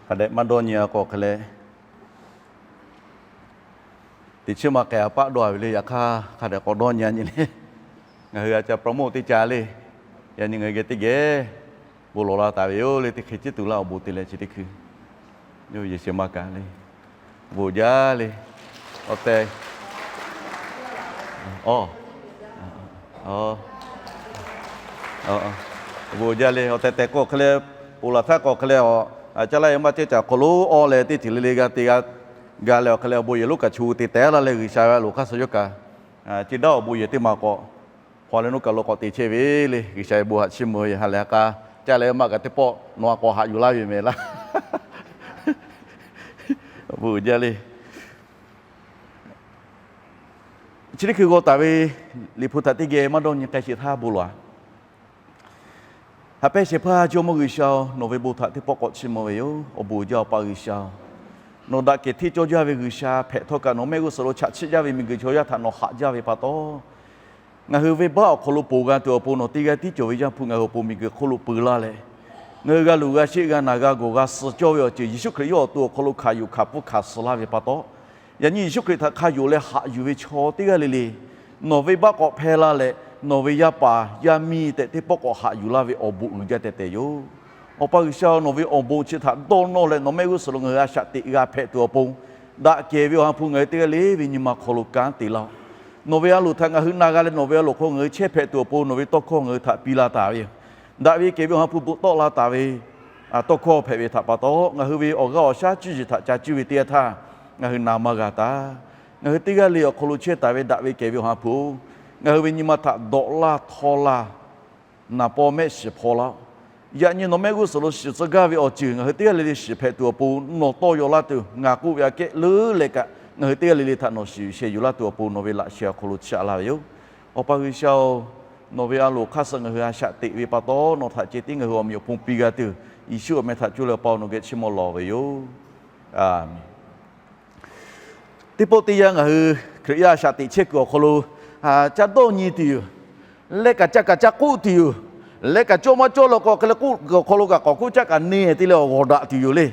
Hk'a dehꞈ maˇ dawˇ nyi a k'o hk'e leh, teꞈ chiˉ maˇ k'ai a paˆ dawˇ a ve le. Yaꞈ hk'aˇ hk'a dehꞈ k'awꞈ dawˇ nyi a nyi le. Ngaˬ hui a ca promote teˇ ca le. Yaꞈ nyi ngaˬ hui geh teˇ geh bon lawˬ la taˍ ve yoˬ le. Teˇ hk'e ciˉ tuˬ laˇ awˬ bon te leh chi teˇ hkui, yawˇ ve yehˬ shehˍ maˇ kaꞈ le, bon jaˇ le. Awˬ tehˬ, a, bon jaˇ le. Awˬ tehˬ tehˬ k'o hk'e leh, ponˬ laˬ htaˇ k'o hk'e leh, a, caˇ laˇ e maˇ cehˇ caꞈ hk'aw lo awˬ leh teˇ ceuˬ le le g'a te g'a, g'a leh awˬ hk'e leh awˬ bon yehˬ lonˉ kaꞈ chu te tehˉ laˇ leh G'uiˬsha ve a loˍ hk'aˇ suh yawˇ kaꞈ, a, ceˇ daˇ awˬ bon yehˬ teˇ ma k'awꞈ hpaw leh nuˇ kaˬ lo k'awꞈ te chehˇ ve le. G'uiˬsha ve bon haꞈ chiˇ mvuh ve ha lehˬ ha k'a, caˇ leh maˇ kaꞈ teˇ pawˆ nawˬ a k'awꞈ haꞈ yuˬ laˇ ve mehˍ laˇ. Bon jaˇ le. Chi teˇ hkui g'aw taˍ ve Liꞈ hpu htaꞈ teˇ geh maˇ dawˇ nyi k'ai sheˍ htaˇ bon lawˬ a. Haꞈ pehnˇ shehˍ hpaˇ Jawˇmawˇ G'uiˬsha-oˬ, nawˬ ve bon htaꞈ teˇ pawˆ k'awꞈ chiˇ mvuh ve yoˬ. Awˬ bon uiˍ jaˇ Awˬ pa G'uiˬsha-oˬ, nawˬ daꞈ kehˬ hteˇ cawˇ jaˇ ve G'uiˬsha hpehꞈ htawˇ kaꞈ nawˬ mehˆ g'uˇ suhˍ lo chaꞈ chiˆ jaˇ ve miˬguiˬ chaw yaˇ htaꞈ nawˬ haꞈ jaˇ ve pa taw, ngaˬ hui venˇbaˆ awˬ hk'aw lo ponˬ g'a tuˬ awˬ pon nawˬ teˇ g'aˇ tiˉ cawˬ ve Yaˇ hpu ngaˬ hui awˬ pon miˬguiˬ hk'oˆ lo peu laˇ leh, ngaˬ hui g'a luˬ g'a sheˆ g'a naˬ g'a gawˬ g'a suh cawˇ ve awˬ ceuˬ Yeˍsuˆ Hkriꞈ yawˇ awˬ to awˬ hk'aw lo hkanˍ yuˬ hkanˍ pfuhˇ hkanˍ suh laˇ ve pa taw, yaꞈ nyi Yeˍsuˆ Hkriꞈ htaꞈ hk'a yonˍ leh haꞈ yuˬ ve chaw teˇ g'aˇ le le, nawˬ venˇbaˆ k'awꞈ hpehˇ laˇ leh, nawˬ ve yaˇ paˍ yaˇ miˇ tehꞈ teˇ pawˆ k'awꞈ haꞈ yuˬ laˇ ve awˬ bon uiˍ jaˇ tehꞈ tehꞈ yoˬ. Awˬ pa G'uiˬsha, nawˬ ve awˬ bon chi htaꞈ dawˇ nawˇ leh nawˬ mehˆ g'uˇ suhˍ lo ngaˬ hui a shaꞈ teꞈ g'a hpehꞈ tuˬ awˬ pon, daꞈ kehˬ ve Awˬ ha hpu ngaˬ hui teˇ g'aˇ le ve nyi ma hk'aw lo kanˉ te laˇ-oˆ. Nawˬ ve a loˍ htaꞈ ngaˬ hui na g'a leh nawˬ ve a loˍ hk'aw ngaˬ hui chehˇ hpehꞈ tuˬ awˬ pon nawˬ ve tawˇ hkawˇ ngaˬ hui htaꞈ piˇ la taˍ ve yoˬ. Daꞈ ve kehˬ ve Awˬ ha hpu bon tawˆ la taˍ ve tawˇ hkawˇ hpehꞈ ve htaꞈ pa taw, ngaˬ hui ve awˬ g'aˇ awˬ shaˉ cuˇ yiˍ htaꞈ ca cuˇ ve teˇ yanˇ htaˇ, ngaˬ hui na maˇ g'a taˍ. Ngaˬ hui teˇ g'aˇ le awˬ hk'aw lo chehˇ taˍ ve daꞈ ve kehˬ ve Awˬ ha hpu-oˬ, ngaˬ hui ve nyi ma htaꞈ dawꞈ laˇ htawˇ laˇ, naˍ paw mehˆ shiˍ hpaw laˇ-oˆ. Yaꞈ nyi nawˬ mehˆ g'uˇ suhˍ lo shiˍ tcuh gaˇ ve awˬ ceuˬ ngaˬ hui teˇ g'aˇ le le shiˍ hpehꞈ tuˬ awˬ pon nawˬ tawˇ yaw laˇ tuˬ, ngaˬ k'oˆ ve aꞈ kehˉ leuˉ leh kaꞈ ngaˬ hui teˇ g'aˇ le le htaꞈ nawˬ shiˍ yuˬ sheh yuˬ laˇ tuˬ awˬ pon nawˬ ve laꞈ sheh awˬ hk'aw lo chiˇ aꞈ laˇ ve yoˬ. Awˬ pa G'uiˬsha-oˬ, nawˬ ve a loˍ hk'aˇ suh ngaˬ hui a shaꞈ teꞈ ve pa taw, nawˬ htaꞈ ceh tiˉ ngaˬ hui awˬ meꞈ awˬ pon piˇ g'a tuˬ, Yeˍsuˆ awˬ meh htaꞈ cuˇ leh Awˬ pa-oˬ, nawˬ geh chiˇ mvuh lawˬ ve yoˬ. Aˬmenˍ. Teˇ pawˆ teˇ yanˇ ngaˬ hui Hkriꞈ yaˇ a shaꞈ teꞈ chehˇ kuiˬ awˬ hk'aw lo ca dawˇ nyi tuˬ yoˬ. Leh kaꞈ ca kaꞈ ca k'oˆ tuˬ yoˬ. Leh kaꞈ cawˇ maˇ cawˇ law k'o hk'e leh k'oˆ kuiˬ awˬ hk'aw lo kaꞈ k'awꞈ hkuˆ caˆ kaꞈ neˇ te leh awˬ g'awˬ daꞈ tuˬ yoˬ le.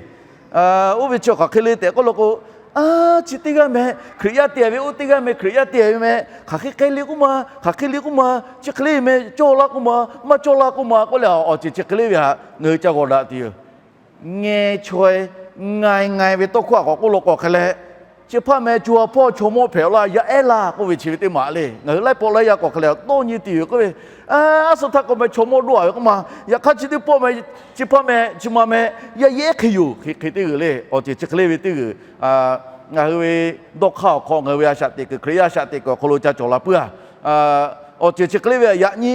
Oˇ ve chi hk'aˬ hk'e le tehꞈ k'oˆ law k'o, a, chi teˇ g'aˇ meh Hkriꞈ yaˇ te ve, oˇ teˇ g'aˇ meh Hkriꞈ yaˇ te ve meh, hk'aˬ hk'e hk'e le k'oˆ ma, hk'aˬ hk'e le k'oˆ ma, chi hk'e le meh cawˇ laˇ k'oˆ ma, maˇ cawˇ laˇ k'oˆ ma k'oˆ leh awˬ ceuˬ chi hk'e le ve htaꞈ ngaˬ hui ca g'awˬ daꞈ tuˬ yoˬ. Ngeh chaweh ngai ngai ve tawˇ hkawˇ a k'awꞈ k'oˆ law k'o hk'e leh, chi hpaˇ meh co ha hpawˇ chaw mawˇ hpehꞈ awˬ laˇ yaˇ ehˉ laˇ k'oˆ ve chi ve teˇ maˬ le. Ngaˬ hui laiˉ pawˆ laiˉ yaˇ k'awꞈ hk'e leh dawˇ nyi tuˬ yoˬ k'oˆ ve, a, aˉ suh htaˇ k'awꞈ meh chaw mawˇ dawˇ a ve k'oˆ ma, yaꞈ hk'aˇ chi teˇ pawˆ meh, chi hpaˇ meh chi ma meh yaˇ ehˉ hk'e yoˬ hk'e hk'e teˇ g'uiˬ le. Awˬ ceuˬ chi hk'e le ve teˇ g'uiˬ ngaˬ hui ve dawˇ hk'aˇ awˬ hk'aw ngaˬ hui ve a shaꞈ teꞈ kuiˬ Hkriꞈ yaˇ a shaꞈ teꞈ kuiˬ awˬ hk'aw lo ca cawˬ la puiˉ a. Awˬ ceuˬ chi hk'e le ve yaꞈ nyi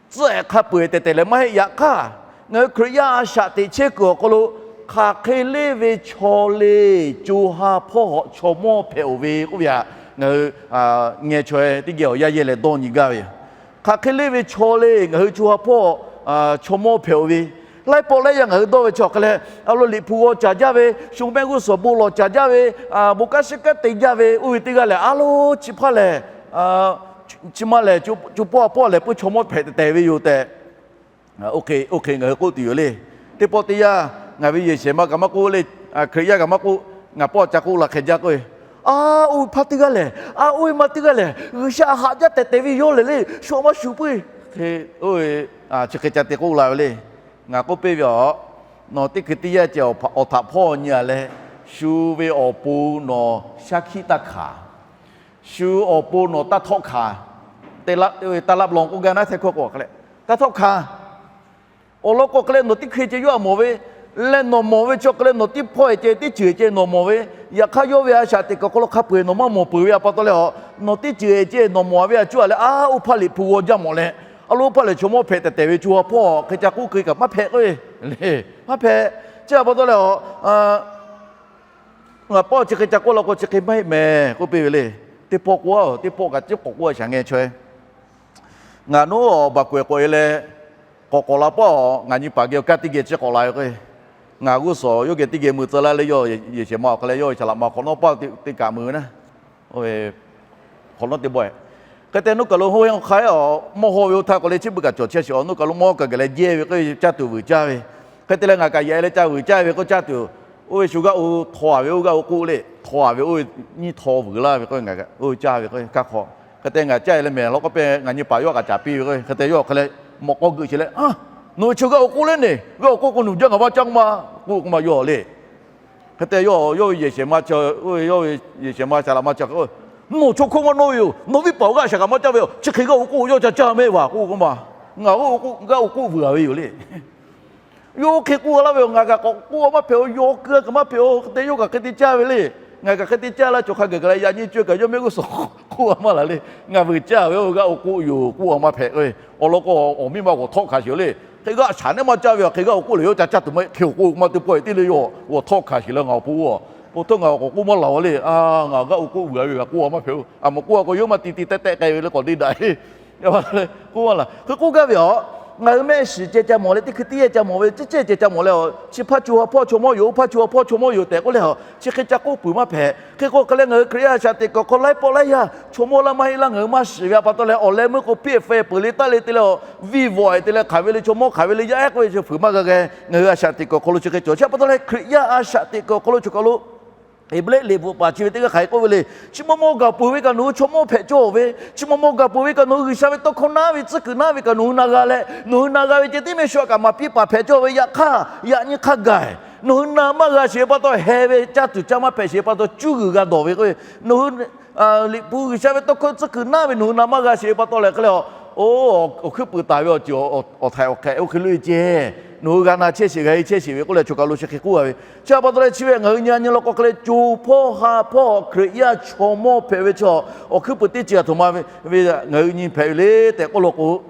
tcuhˆ ehˍ hk'a peu-eˬ tehꞈ tehꞈ leh maˇ heˆ. Yaꞈ hk'aˇ, ngaˬ hui Hkriꞈ yaˇ a shaꞈ teꞈ chehˇ kuiˬ awˬ hk'aw lo hk'aˬ hk'e le ve chaw le co ha hpawˇ hawꞈ chaw mawˇ hpehꞈ-oˬ ve k'oˆ ve htaꞈ ngaˬ hui ngeh chaweh teˇ geh awˬ yanˇ yehˇ leh dawˇ nyi gaˇ ve yoˬ. Hk'aˬ hk'e le ve chaw le ngaˬ hui co ha hpawˇ chaw mawˇ hpehꞈ-oˬ ve, laiˉ pawˆ laiˉ yaˇ ngaˬ hui dawˇ ve chi awˬ hk'e leh, a lo Liꞈ hpu g'aw caˍ jaˇ ve, shu mehˆ g'uˇ suhˍ bon lawˬ caˍ jaˇ ve, bon kanˉ shiˉ kanˉ te jaˇ ve, oˇ ve teˇ g'aˇ lehˬ a lo chi hpaˇ lehˬ, chi ma lehˬ co pawˆ a pawˆ lehˬ puiˉ chaw mawˇ hpehꞈ tehꞈ tehꞈ ve yoˬ tehꞈ, oˇ hk'e ngaˬ hui k'oˆ tuˬ yoˬ le. Teˇ pawˆ teˇ yanˇ ngaˬ ve yehˬ shehˍ ma kaꞈ maˇ k'oˆ le, Hkriꞈ yaˇ kaꞈ maˇ k'oˆ, ngaˬ pawˆ ca k'oˆ la hk'e jaˇ k'oˆ ve, a, oˇ ve hpaˇ teˇ g'aˇ lehˬ, a, oˇ ve ma teˇ g'aˇ lehˬ G'uiˬsha haꞈ jaˇ tehꞈ tehꞈ ve yoˬ lehˬ le, shu maˇ shu puiˉ. Hk'e, oˇ ve chi hk'e ca te k'oˆ la ve le. Ngaˬ k'oˆ piˇ ve aˬ, nawˬ teˇ hkui teˇ yanˇ ceh awˬ htaꞈ hpawˇ nyi a leh, shu ve awˬ pon nawˬ shaˉ hkiˆ taˇ hkanˍ, shu awˬ pon nawˬ taˇ htawˆ hkanˍ, taˇ laˆ lawn k'oˆ gaˇ naˉ hteˇ hkawˇ k'o hk'e leh, taˇ htawˆ hkanˍ. Awˬ lawn k'o hk'e leh nawˬ teˇ hkui ceh yawˇ htaꞈ mawˬ ve, leh nawˬ mawˬ ve chi awˬ hk'e leh nawˬ teˇ hpawˇ-eˬ ceh teˇ ceuˬ-eˬ ceh nawˬ mawˬ ve, yaꞈ hk'aˇ yawˇ ve a shaꞈ teꞈ kuiˬ awˬ hk'aw lo hk'a peu-eˬ nawˬ maˇ mawˬ peuˬ ve a pa taw leh a, nawˬ teˇ ceuˬ-eˬ ceh nawˬ mawˬ ve a cuˇ a leh a, oˇ hpaˇ Liꞈ hpu g'aw jaˇ mawˬ leh, a lo oˇ hpaˇ lehˬ chaw mawˇ hpehꞈ tehꞈ tehꞈ ve co ha hpawˇ hk'e ca k'oˆ keu kaꞈ maˇ hpehꞈ k'oˆ ve le. Maˇ hpehꞈ. Chi a pa taw leh a, ngaˬ pawˆ chi hk'e ca k'oˆ la k'o chi hk'e maˇ heˆ mehˍ k'oˆ piˇ ve le. Teˇ pawˆ k'o, teˇ pawˆ kaꞈ tiˉ k'awꞈ k'oˆ a shaˍ ngeh chaweh. Ngaˬ naˉ awˬ baˬ k'awehꞈ k'awehꞈ e leh, k'awꞈ k'awꞈ la pawˆ, ngaˬ nyi paˍ geh awˬ kanˉ teˇ geh chi k'awꞈ la ve k'o, ngaˬ g'uˇ suhˍ yawˇ geh teˇ geh mui tcuh laˇ leh yawˇ yehˬ shehˍ ma awˬ hk'e leh yawˇ ve shaˍ laꞈ ma hk'awꞈ nawˉ paˇ teˇ kaꞈ mui ve naˉ, hk'awꞈ nawˉ teˇ bawehꞈ. Hk'e te nuˇ kaˬ lo hawˇ hehnˇ hk'aˇ-eˉ awˬ mawˇ haw ve oˇ htaˇ k'awꞈ leh chi beuꞈ kaꞈ cawˬ chehˇ shiˍ awˬ nuˇ kaˬ lo mawˇ kaꞈ gaˬ leh jehˇ ve k'oˆ ve caˇ tuˬ vuiˬ caˇ ve, Hk'e te leh ngaˬ kaꞈ yaꞈ leh ca vuiˬ caˇ ve k'oˆ caˇ tuˬ, oˇ ve shu g'aˇ oˇ htaw-a ve oˇ g'aˇ oˇ k'oˆ le, htaw-a ve oˇ ve nyiˇ htaw vuiˬ laˇ ve k'o, ngaˬ kaꞈ oˇ caˇ ve k'o, hk'e te ngaˬ caˇ leh mehˬ law k'o pehˇ ngaˬ nyi paˍ yawˇ kaꞈ caˍ piˇ ve k'o, hk'e te yawˇ hk'e leh mawꞈ k'aw geuꞈ sheˍ leh, Nawˬ hui chi g'aˇ oˇ k'oˆ le ne, g'aˇ oˇ k'oˆ k'o nawˬ jaˇ ngaˬ maˇ caˇ k'oˆ ma, k'oˆ k'oˆ ma yawˇ le. Hk'e te yawˇ, yawˇ ve yehˬ shehˍ ma, yawˇ ve yehˬ shehˍ ma shaˍ laꞈ ma ca hk'e, Nawˬ chaw hkawˇ maˇ nawˇ ve yoˬ. Nawˬ viˉ paˍ-oˬ, g'aˇ shaˍ kaꞈ maˇ caˇ ve yoˬ. Chi hk'e g'aˇ oˇ k'oˆ yawˇ ca caˇ mehˆ vaˬ k'oˆ k'oˆ ma, ngaˬ g'aˇ oˇ k'oˆ g'aˇ oˇ k'oˆ vuiˬ-a ve yoˬ le. Yawˇ hk'e k'oˆ-a laˇ ve yoˬ. Ngaˬ kaꞈ k'awꞈ k'oˆ-a maˇ hpehꞈ-oˬ. Yawˇ keu-a kaꞈ maˇ hpehꞈ-oˬ. Hk'e te yawˇ kaꞈ hk'e te caˇ ve le. Ngaˬ kaꞈ hk'e te caˇ laˇ cawˬ hk'a gaˬ kaꞈ leh yaꞈ nyi co-e kaꞈ yawˇ mehˆ g'uˇ suhˍ k'oˆ-a maˇ laˬ le. Ngaˬ vuiˬ caˇ ve oˇ g'aˇ oˇ k'oˆ yoˬ k'oˆ-a maˇ hpehꞈ ve. Awˬ lawn k'o awˬ miˇ ma g'awˬ htawˆ hkanˍ sheˍ le. Hk'e g'aˇ shaˍ neˉ maˇ caˇ ve, hk'e g'aˇ oˇ k'oˆ lehˬ yawˇ ca caˇ tuˬ maˇ heˆ. Hk'e oˬ k'oˆ maˇ teˇ pawˆ-e tiˉ le yawˇ g'awˬ htawˆ hkanˍ sheˍ leh ngaˬ awˬ pon-oˬ, po htawˇ ngaˬ awˬ k'awꞈ k'oˆ maˇ laˬ-a le. Ngaˬ g'aˇ oˇ k'oˆ vuiˬ-a ve kaꞈ k'oˆ-a maˇ hpehꞈ-oˬ. A mawˬ k'oˆ-a k'o yawˇ maˇ ti ti teh teh k'ai ve le k'awꞈ te daꞈ-e. K'oˆ maˇ laˬ. Hk'e k'oˆ gaˇ ve aˬ, ngaˬ hui mehˆ shiˍ ceh ca mawˬ leh teˇ hkui teˇ yanˇ ca mawˬ ve ceh ceh ceh ca mawˬ leh aˬ, chi hpaˇ co ha hpawˇ chaw mawˇ yoˬ, oˇ hpaˇ co ha hpawˇ chaw mawˇ yoˬ tehꞈ k'oˆ leh aˬ, chi hk'e ca k'oˆ puiˍ maˇ hpehꞈ. Hk'e k'o hk'e leh ngaˬ hui Hkriꞈ yaˇ a shaꞈ teꞈ kuiˬ awˬ hk'aw laiˉ pawˆ laiˉ yaˇ chaw mawˇ laˇ maˇ heˆ laˇ ngaˬ hui maˇ shiˍ ve a pa taw leh, awˬ leh meuˇ k'o piˇ-e feh peuˬ le taˇ le te leh aˬ, viˇ vawꞈ-e te leh hk'aˬ ve le chaw mawˇ hk'aˬ ve le yaˇ ehˉ k'oˆ ve chi fuiˍ maˇ g'a g'a. Ngaˬ hui a shaꞈ teꞈ kuiˬ awˬ hk'aw lo chi hk'e cawˬ. Chi a pa taw leh Hkriꞈ yaˇ a shaꞈ teꞈ kuiˬ awˬ hk'aw lo choˬ kaˬ lo Heˍbrehˇ liꞈ bvuhꞈ paˍ chi ve teˇ g'aˇ hk'aˬ hk'e k'oˆ ve le. Chi maw maw gaˬ peuˬ ve kaꞈ nawˬ hui chaw mawˇ hpehꞈ cawˇ ve, chi maw maw gaˬ peuˬ ve kaꞈ nawˬ hui G'uiˬsha ve tawˇ hkawˇ naˉ ve tcuhˉ kuiˬ naˉ ve kaꞈ nawˬ hui na g'a leh, nawˬ hui na g'a ve ceh tiˉ mehˆ shu a kaꞈ maˍ piˇ paˍ hpehꞈ cawˇ ve. Yaꞈ hk'aˇ yaꞈ nyi hk'a gaˬ nawˬ hui na maˇ g'a sheˍ ve pa taw, heh ve caˇ tuˬ caˇ maˇ hpehꞈ sheˍ ve pa taw, cuˇ g'uiˬ g'a dawˬ ve k'o, nawˬ hui Liꞈ hpu G'uiˬsha ve tawˇ hkawˇ tcuhˉ kuiˬ naˉ ve nawˬ hui na maˇ g'a sheˍ ve pa taw leh hk'e leh, o, awˬ hkuiˉ puiˍ taˍ ve awˬ ceuˬ awˬ htaiˍ awˬ hk'ehꞈ oˇ hk'e lo-e ceh, nawˬ hui g'a na chehˇ sheˍ g'a-e chehˇ sheˍ ve k'oˆ leh choˬ kaˬ lo chi hk'e k'oˆ g'a ve. Chi a pa taw leh chi ve ngaˬ hui nyi a nyi law k'o hk'e leh co hpawˇ ha hpawˇ Hkriꞈ yaˇ chaw mawˇ hpehꞈ ve chaw, awˬ hkuiˉ puiˍ teˇ ceuˬ a htoꞈ ma ve ngaˬ hui nyi hpehꞈ ve le tehꞈ k'oˆ law k'o,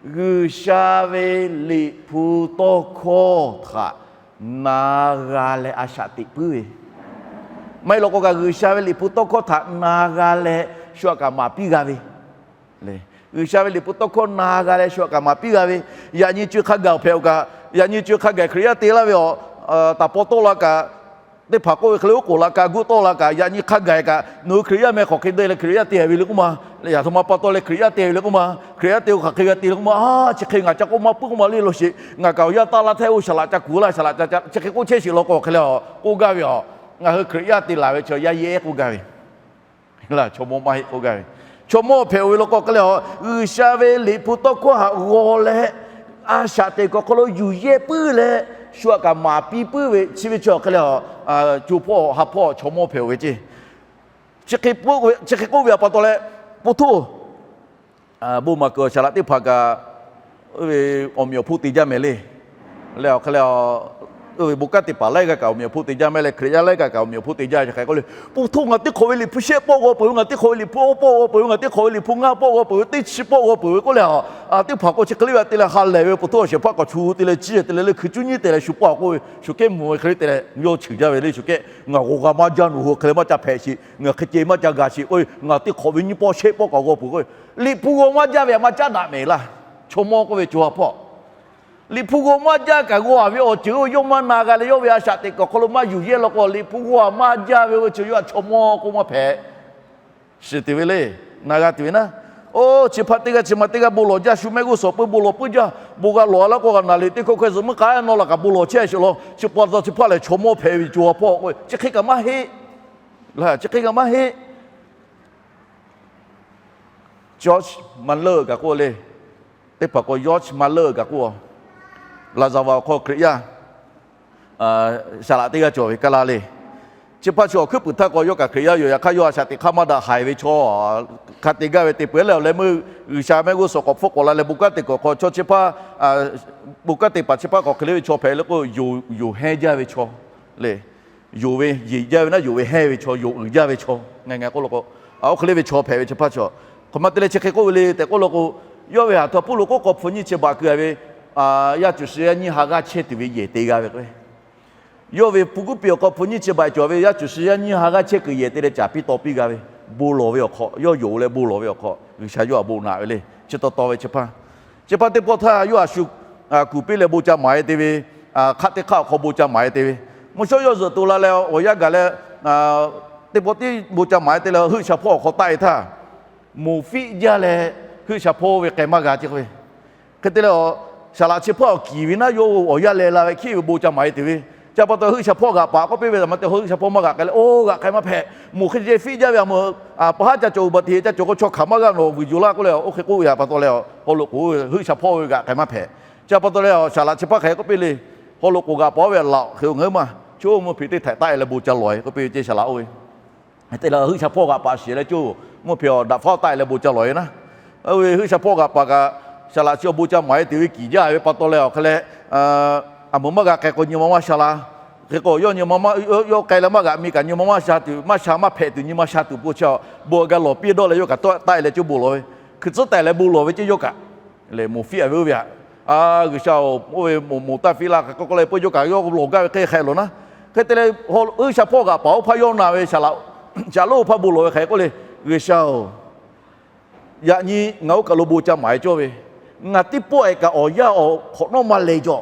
G'uiˬsha ve Liꞈ hpu tawˇ hkawˇ htaꞈ na g'a leh a shaꞈ teꞈ puiˉ ve, maˇ heˆ law k'o kaꞈ G'uiˬsha ve Liꞈ hpu tawˇ hkawˇ htaꞈ na g'a leh shu a kaꞈ maˍ piˇ g'a ve, G'uiˬsha ve Liꞈ hpu tawˇ hkawˇ na g'a leh shu a kaꞈ maˍ piˇ g'a ve, yaꞈ nyi co-e hk'a gaˬ awˬ hpehꞈ-oˬ kaꞈ, yaꞈ nyi co-e hk'a gaˬ Hkriꞈ yaˇ te laˇ ve awˬ, taˍ paw tawˆ la kaꞈ, teˇ hpaˍ k'oˆ ve hk'e le oˉ k'oˍ laꞈ ka guˆ tawˆ la kaꞈ, yaꞈ nyi hk'a gaˬ kaꞈ nawˬ hui Hkriꞈ yaˇ meh hk'aˬ hk'e deh leh Hkriꞈ yaˇ te ve le k'oˆ ma, yaꞈ htoꞈ ma pa taw leh Hkriꞈ yaˇ te ve le k'oˆ ma, Hkriꞈ yaˇ te-o hk'aˬ hk'e g'a te le k'oˆ ma, a chi hk'e ngaˬ ca k'oˆ maˇ puiˉ k'oˆ ma le law sheˍ. Ngaˬ kaꞈ awˬ yaˇ taˇ laˇ htaˇ oˇ shaˍ laꞈ ca kuˬ laˇ, shaˍ laꞈ ca ca chi hk'e k'oˆ chehˇ sheˍ law k'o hk'e leh a k'oˆ gaˇ ve a, ngaˬ hui Hkriꞈ yaˇ te laˬ ve chaw yaˇ yeˇ k'oˆ gaˇ ve, chaw mawˇ maˇ heˆ k'oˆ gaˇ ve, chaw mawˇ hpehꞈ-o ve law k'o hk'e leh a, G'uiˬsha ve Liꞈ hpu tawˇ hkawˇ htaꞈ g'aw leh, a shaꞈ teꞈ kuiˬ awˬ hk'aw lo yuˬ yehˇ puiˉ leh, shu a kaꞈ maˍ piˇ puiˉ ve chi ve chi awˬ hk'e leh a, co hpawˇ ha hpawˇ chaw mawˇ hpehꞈ-oˬ ve ceˇ. Chi hk'e k'oˆ ve a pa taw leh, po htoˇ bon maˍ kuiˬ awˬ shaˍ laꞈ teˇ hpaˍ kaꞈ, oˇ ve awˬ meꞈ awˬ hponˇ te jaˇ mehˍ le. Leh awˬ hk'e leh, oˇ ve bon kanˉ te paˍ laiˉ g'aˇ kaꞈ awˬ meꞈ awˬ hponˇ te jaˇ mehˍ leh, Hkriꞈ yaˇ laiˉ g'aˇ kaꞈ awˬ meꞈ awˬ hponˇ te jaˇ ve hk'e k'oˆ le, po htoˇ ngaˬ teˇ hk'awꞈ ve Liꞈ hpu shehˆ pawˆ g'aw peuˬ ve, ngaˬ teˇ hk'awꞈ ve Liꞈ hpu awˇ pawˆ g'aw peuˬ ve, ngaˬ teˇ hk'awꞈ ve Liꞈ hpu ngaˇ pawˆ g'aw peuˬ ve, teˇ chi pawˆ g'aw peuˬ ve k'oˆ leh a, teˇ hpaˍ k'o chi hk'e le ve te leh ha lehˬ ve po htoˇ awˬ shehˍ hpaˇ k'awꞈ chu te leh ciˇ te leh le hkui cuˉ nyiˉ te leh shu pawˆ k'oˆ ve, shu kehˉ mvuh ve hk'e le te leh yawˇ cheuˬ jaˇ ve le. Shu kehˉ ngaˬ g'aw g'a maˇ jaˇ, nawˬ hui hk'e leh maˇ ca hpehꞈ sheˍ, ngaˬ hk'e ceh maˇ ca gaˬ sheˍ k'oˆ ve, ngaˬ teˇ hk'awꞈ ve nyiˇ pawˆ shehˆ pawˆ kaꞈ g'aw peuˬ k'oˆ ve, Liꞈ hpu g'aw maˇ jaˇ ve a maˇ caˉ daꞈ mehˍ laˇ. Chaw mawˇ k'oˆ ve co ha hpawˇ Liꞈ hpu g'aw maˇ jaˇ kaꞈ g'aw-a ve awˬ ceuˬ yawˇ maˇ na g'a leh, yawˇ ve a shaꞈ teꞈ kuiˬ awˬ hk'aw lo maˇ yuˬ yehˇ law k'o, Liꞈ hpu g'aw-a maˇ jaˇ ve oˇ ve chi yawˇ a chaw mawˇ k'oˆ maˇ hpehꞈ. Shiˍ tuˬ ve le. Na g'a tuˬ ve naˉ, oˇ chi hpaˇ teˇ g'aˇ chi ma teˇ g'aˇ bon lawˬ jaˇ, shu mehˆ g'uˇ suhˍ peuˇ bon lawˬ puiˉ jaˇ, bon g'a lawˬ-a laˇ k'o g'a naˬ le teˇ hkawˇ hkawˇ zuhꞈ meuˇ k'ai nawˇ la kaꞈ bon lawˬ chehˇ sheˍ law. Chi pa taw chi hpaˇ lehˬ chaw mawˇ hpehꞈ ve co ha hpawˇ k'oˆ ve chi hk'e kaꞈ maˇ heˆ. Chi hk'e kaꞈ maˇ heˆ. George Muller kaꞈ k'oˆ le, teˇ hpaˍ k'o George Muller kaꞈ k'oˆ, Laˍzaˍvaˍ awˬ hk'aw Hkriꞈ yaˇ saˍ laꞈ teˇ g'aˇ cawˬ ve kaˇ laˇ le. Chi hpaˇ chi awˬ hkuiˉ puiˍ htaˇ k'o yawˇ kaꞈ Hkriꞈ yaˇ yoˬ. Yaꞈ hk'aˇ yawˇ a shaꞈ teꞈ hk'aˇ maˇ daꞈ haiˬ ve chaw hk'a te gaˇ ve te peuˬ leh awˬ leh meuˇ G'uiˬsha mehˆ g'uˇ suhˍ k'awꞈ hpfuhˆ k'awꞈ la leh bon kanˉ te kuiˬ awˬ hk'aw chaw chi hpaˇ, bon kanˉ te paˍ chi hpaˇ k'awꞈ hk'e le ve chaw hpehꞈ le k'o, yonˍ hehnˇ jaˇ ve chaw le. Yonˍ ve yeˬ jaˇ ve naˉ, yonˍ ve hehnˇ ve chaw, yonˍ uiˍ jaˇ ve chaw, ngaˬ ngaˬ k'oˆ law k'o, oˇ hk'e le ve chaw hpehꞈ ve chi hpaˇ chaw, hk'aˬ ma te leh chi hk'e k'oˆ ve le tehꞈ k'oˆ law k'o, yawˇ ve haˍ htaw Pawˇluꞈ k'oˆ k'awꞈ hpu nyiˇ chi baꞈ keu-a ve yaˇ cuˬ suh yaˇ nyiˇ ha g'aˇ chehˇ tuˬ ve yehˬ te g'a ve k'o, yawˇ ve hpu kuˉ piˇ awˬ hk'aw hpu nyiˇ chi baꞈ cawˬ ve yaˇ cuˬ suh yaˇ nyiˇ ha g'aˇ chehˇ kuiˬ yehˬ te leh caˍ piˇ taw piˇ g'a ve, bon lawˬ ve awˬ hk'aw, yawˇ yonˍ leh bon lawˬ ve awˬ hk'aw G'uiˬsha yawˇ htaꞈ bon naꞈ ve le. Chi taw taw ve chi hpaˇ, chi hpaˇ teˇ pawˆ htaˇ yawˇ htaꞈ shu kuˬ piˇ leh bon ca maˍ-e te ve, hk'aˆ teˇ hk'aˆ awˬ hk'aw bon ca maˍ-e te ve, mvuhˇ shawˉ yawˇ zuhꞈ to la leh awˬ yanˇ gaˬ leh, teˇ pawˆ tiˉ bon ca maˍ-e te leh heuˆ sha hpawˇ awˬ hk'aw taˆ-e htaˇ, moˍ fiˆ jaˇ leh heuˆ sha hpawˇ ve k'ai maˇ g'a ce k'oˆ ve, hk'e te leh awˬ Saˍ laꞈ chi hpawˇ kiˍ ve naˉ, yawˇ awˬ yanˇ leh la ve hkiˉ ve bon ca maˍ e tuˬ ve. Chi pa taw Heuˆ sha hpawˇ g'aꞈ paˍ k'oˆ piˇ ve, a ma te Heuˆ sha hpawˇ maˇ g'aꞈ k'ai leh, oˇ g'aꞈ k'ai maˇ hpehꞈ. Moˬ hk'e ce fiˆ jaˇ ve, a ma, a pa haˉ ca cawˬ uˍ baˬ teꞈ ca cawˬ k'o chaw hkanˍ maˇ g'a nawˬ vuiˬ yoˬ laˇ k'oˆ leh, oˇ hk'e k'oˆ ve a pa taw leh, haw loꞈ k'oˍ Heuˆ sha hpawˇ ve g'aꞈ k'ai maˇ hpehꞈ. Chi pa taw leh, saˍ laꞈ chi hpaˇ hk'e k'oˆ piˇ le, haw loꞈ k'oˍ g'aꞈ paˍ oˇ ve laꞈ hk'e ngaˬ hui maˇ, chi mvuhˇ hpe teˇ htaiꞈ taˆ e leh bon ca lawˬ e k'oˆ piˇ ve ceˇ saˍ laꞈ oˇ ve. Te leh Heuˆ sha hpawˇ g'aꞈ paˍ shiˍ leh coˇ mvuhˇ hpe awˬ daꞈ faˉ taˆ e leh bon ca lawˬ e naˉ. Oˇ ve Heuˆ sha hpawˇ g'aꞈ paˍ kaꞈ, saˍ laꞈ chi awˬ bon ca maˍ e tuˬ ve kiˍ jaˇ ve pa taw leh awˬ hk'e leh, a meuꞈ maˇ g'a k'ai k'o nyi ma maˇ sha la. Hk'e k'o yawˇ nyi ma maˇ, yawˇ k'ai leh maˇ g'aꞈ mi kaꞈ nyi ma maˇ sha tuˬ, maˇ sha maˇ hpehꞈ tuˬ nyi ma sha tuˬ po chi, bon g'a lawˬ piˇ dawˇ leh yawˇ kaꞈ taˆ e leh coˇ bon lawˬ ve, hkui tcuhˉ taˍ leh bon lawˬ ve ceˇ yawˇ kaꞈ. Leh moˍ fiˆ a ve oˇ ve aꞈ, a G'uiˬsha-oˬ, oˇ ve moˍ moˍ taˇ fiˆ laˇ hk'e k'oˆ k'oˆ leh peuˇ yawˇ kaꞈ yawˇ lawˬ gaˇ ve hk'e hk'e lawˬ naˉ. Hk'e te leh, Heuˆ sha hpawˇ g'aꞈ paˍ oˇ hpaˇ yawˇ na ve saˍ laꞈ, caꞈ lonˉ oˇ hpaˇ bon lawˬ ve hk'e k'oˆ le, G'uiˬsha-oˬ, yaꞈ nyi ngaˬ oˇ kaˬ lo bon ca maˍ e cawˇ ve, ngaˬ teˇ pawˆ e kaꞈ awˬ yanˇ awˬ hk'awꞈ nawˉ maˇ leh jaw.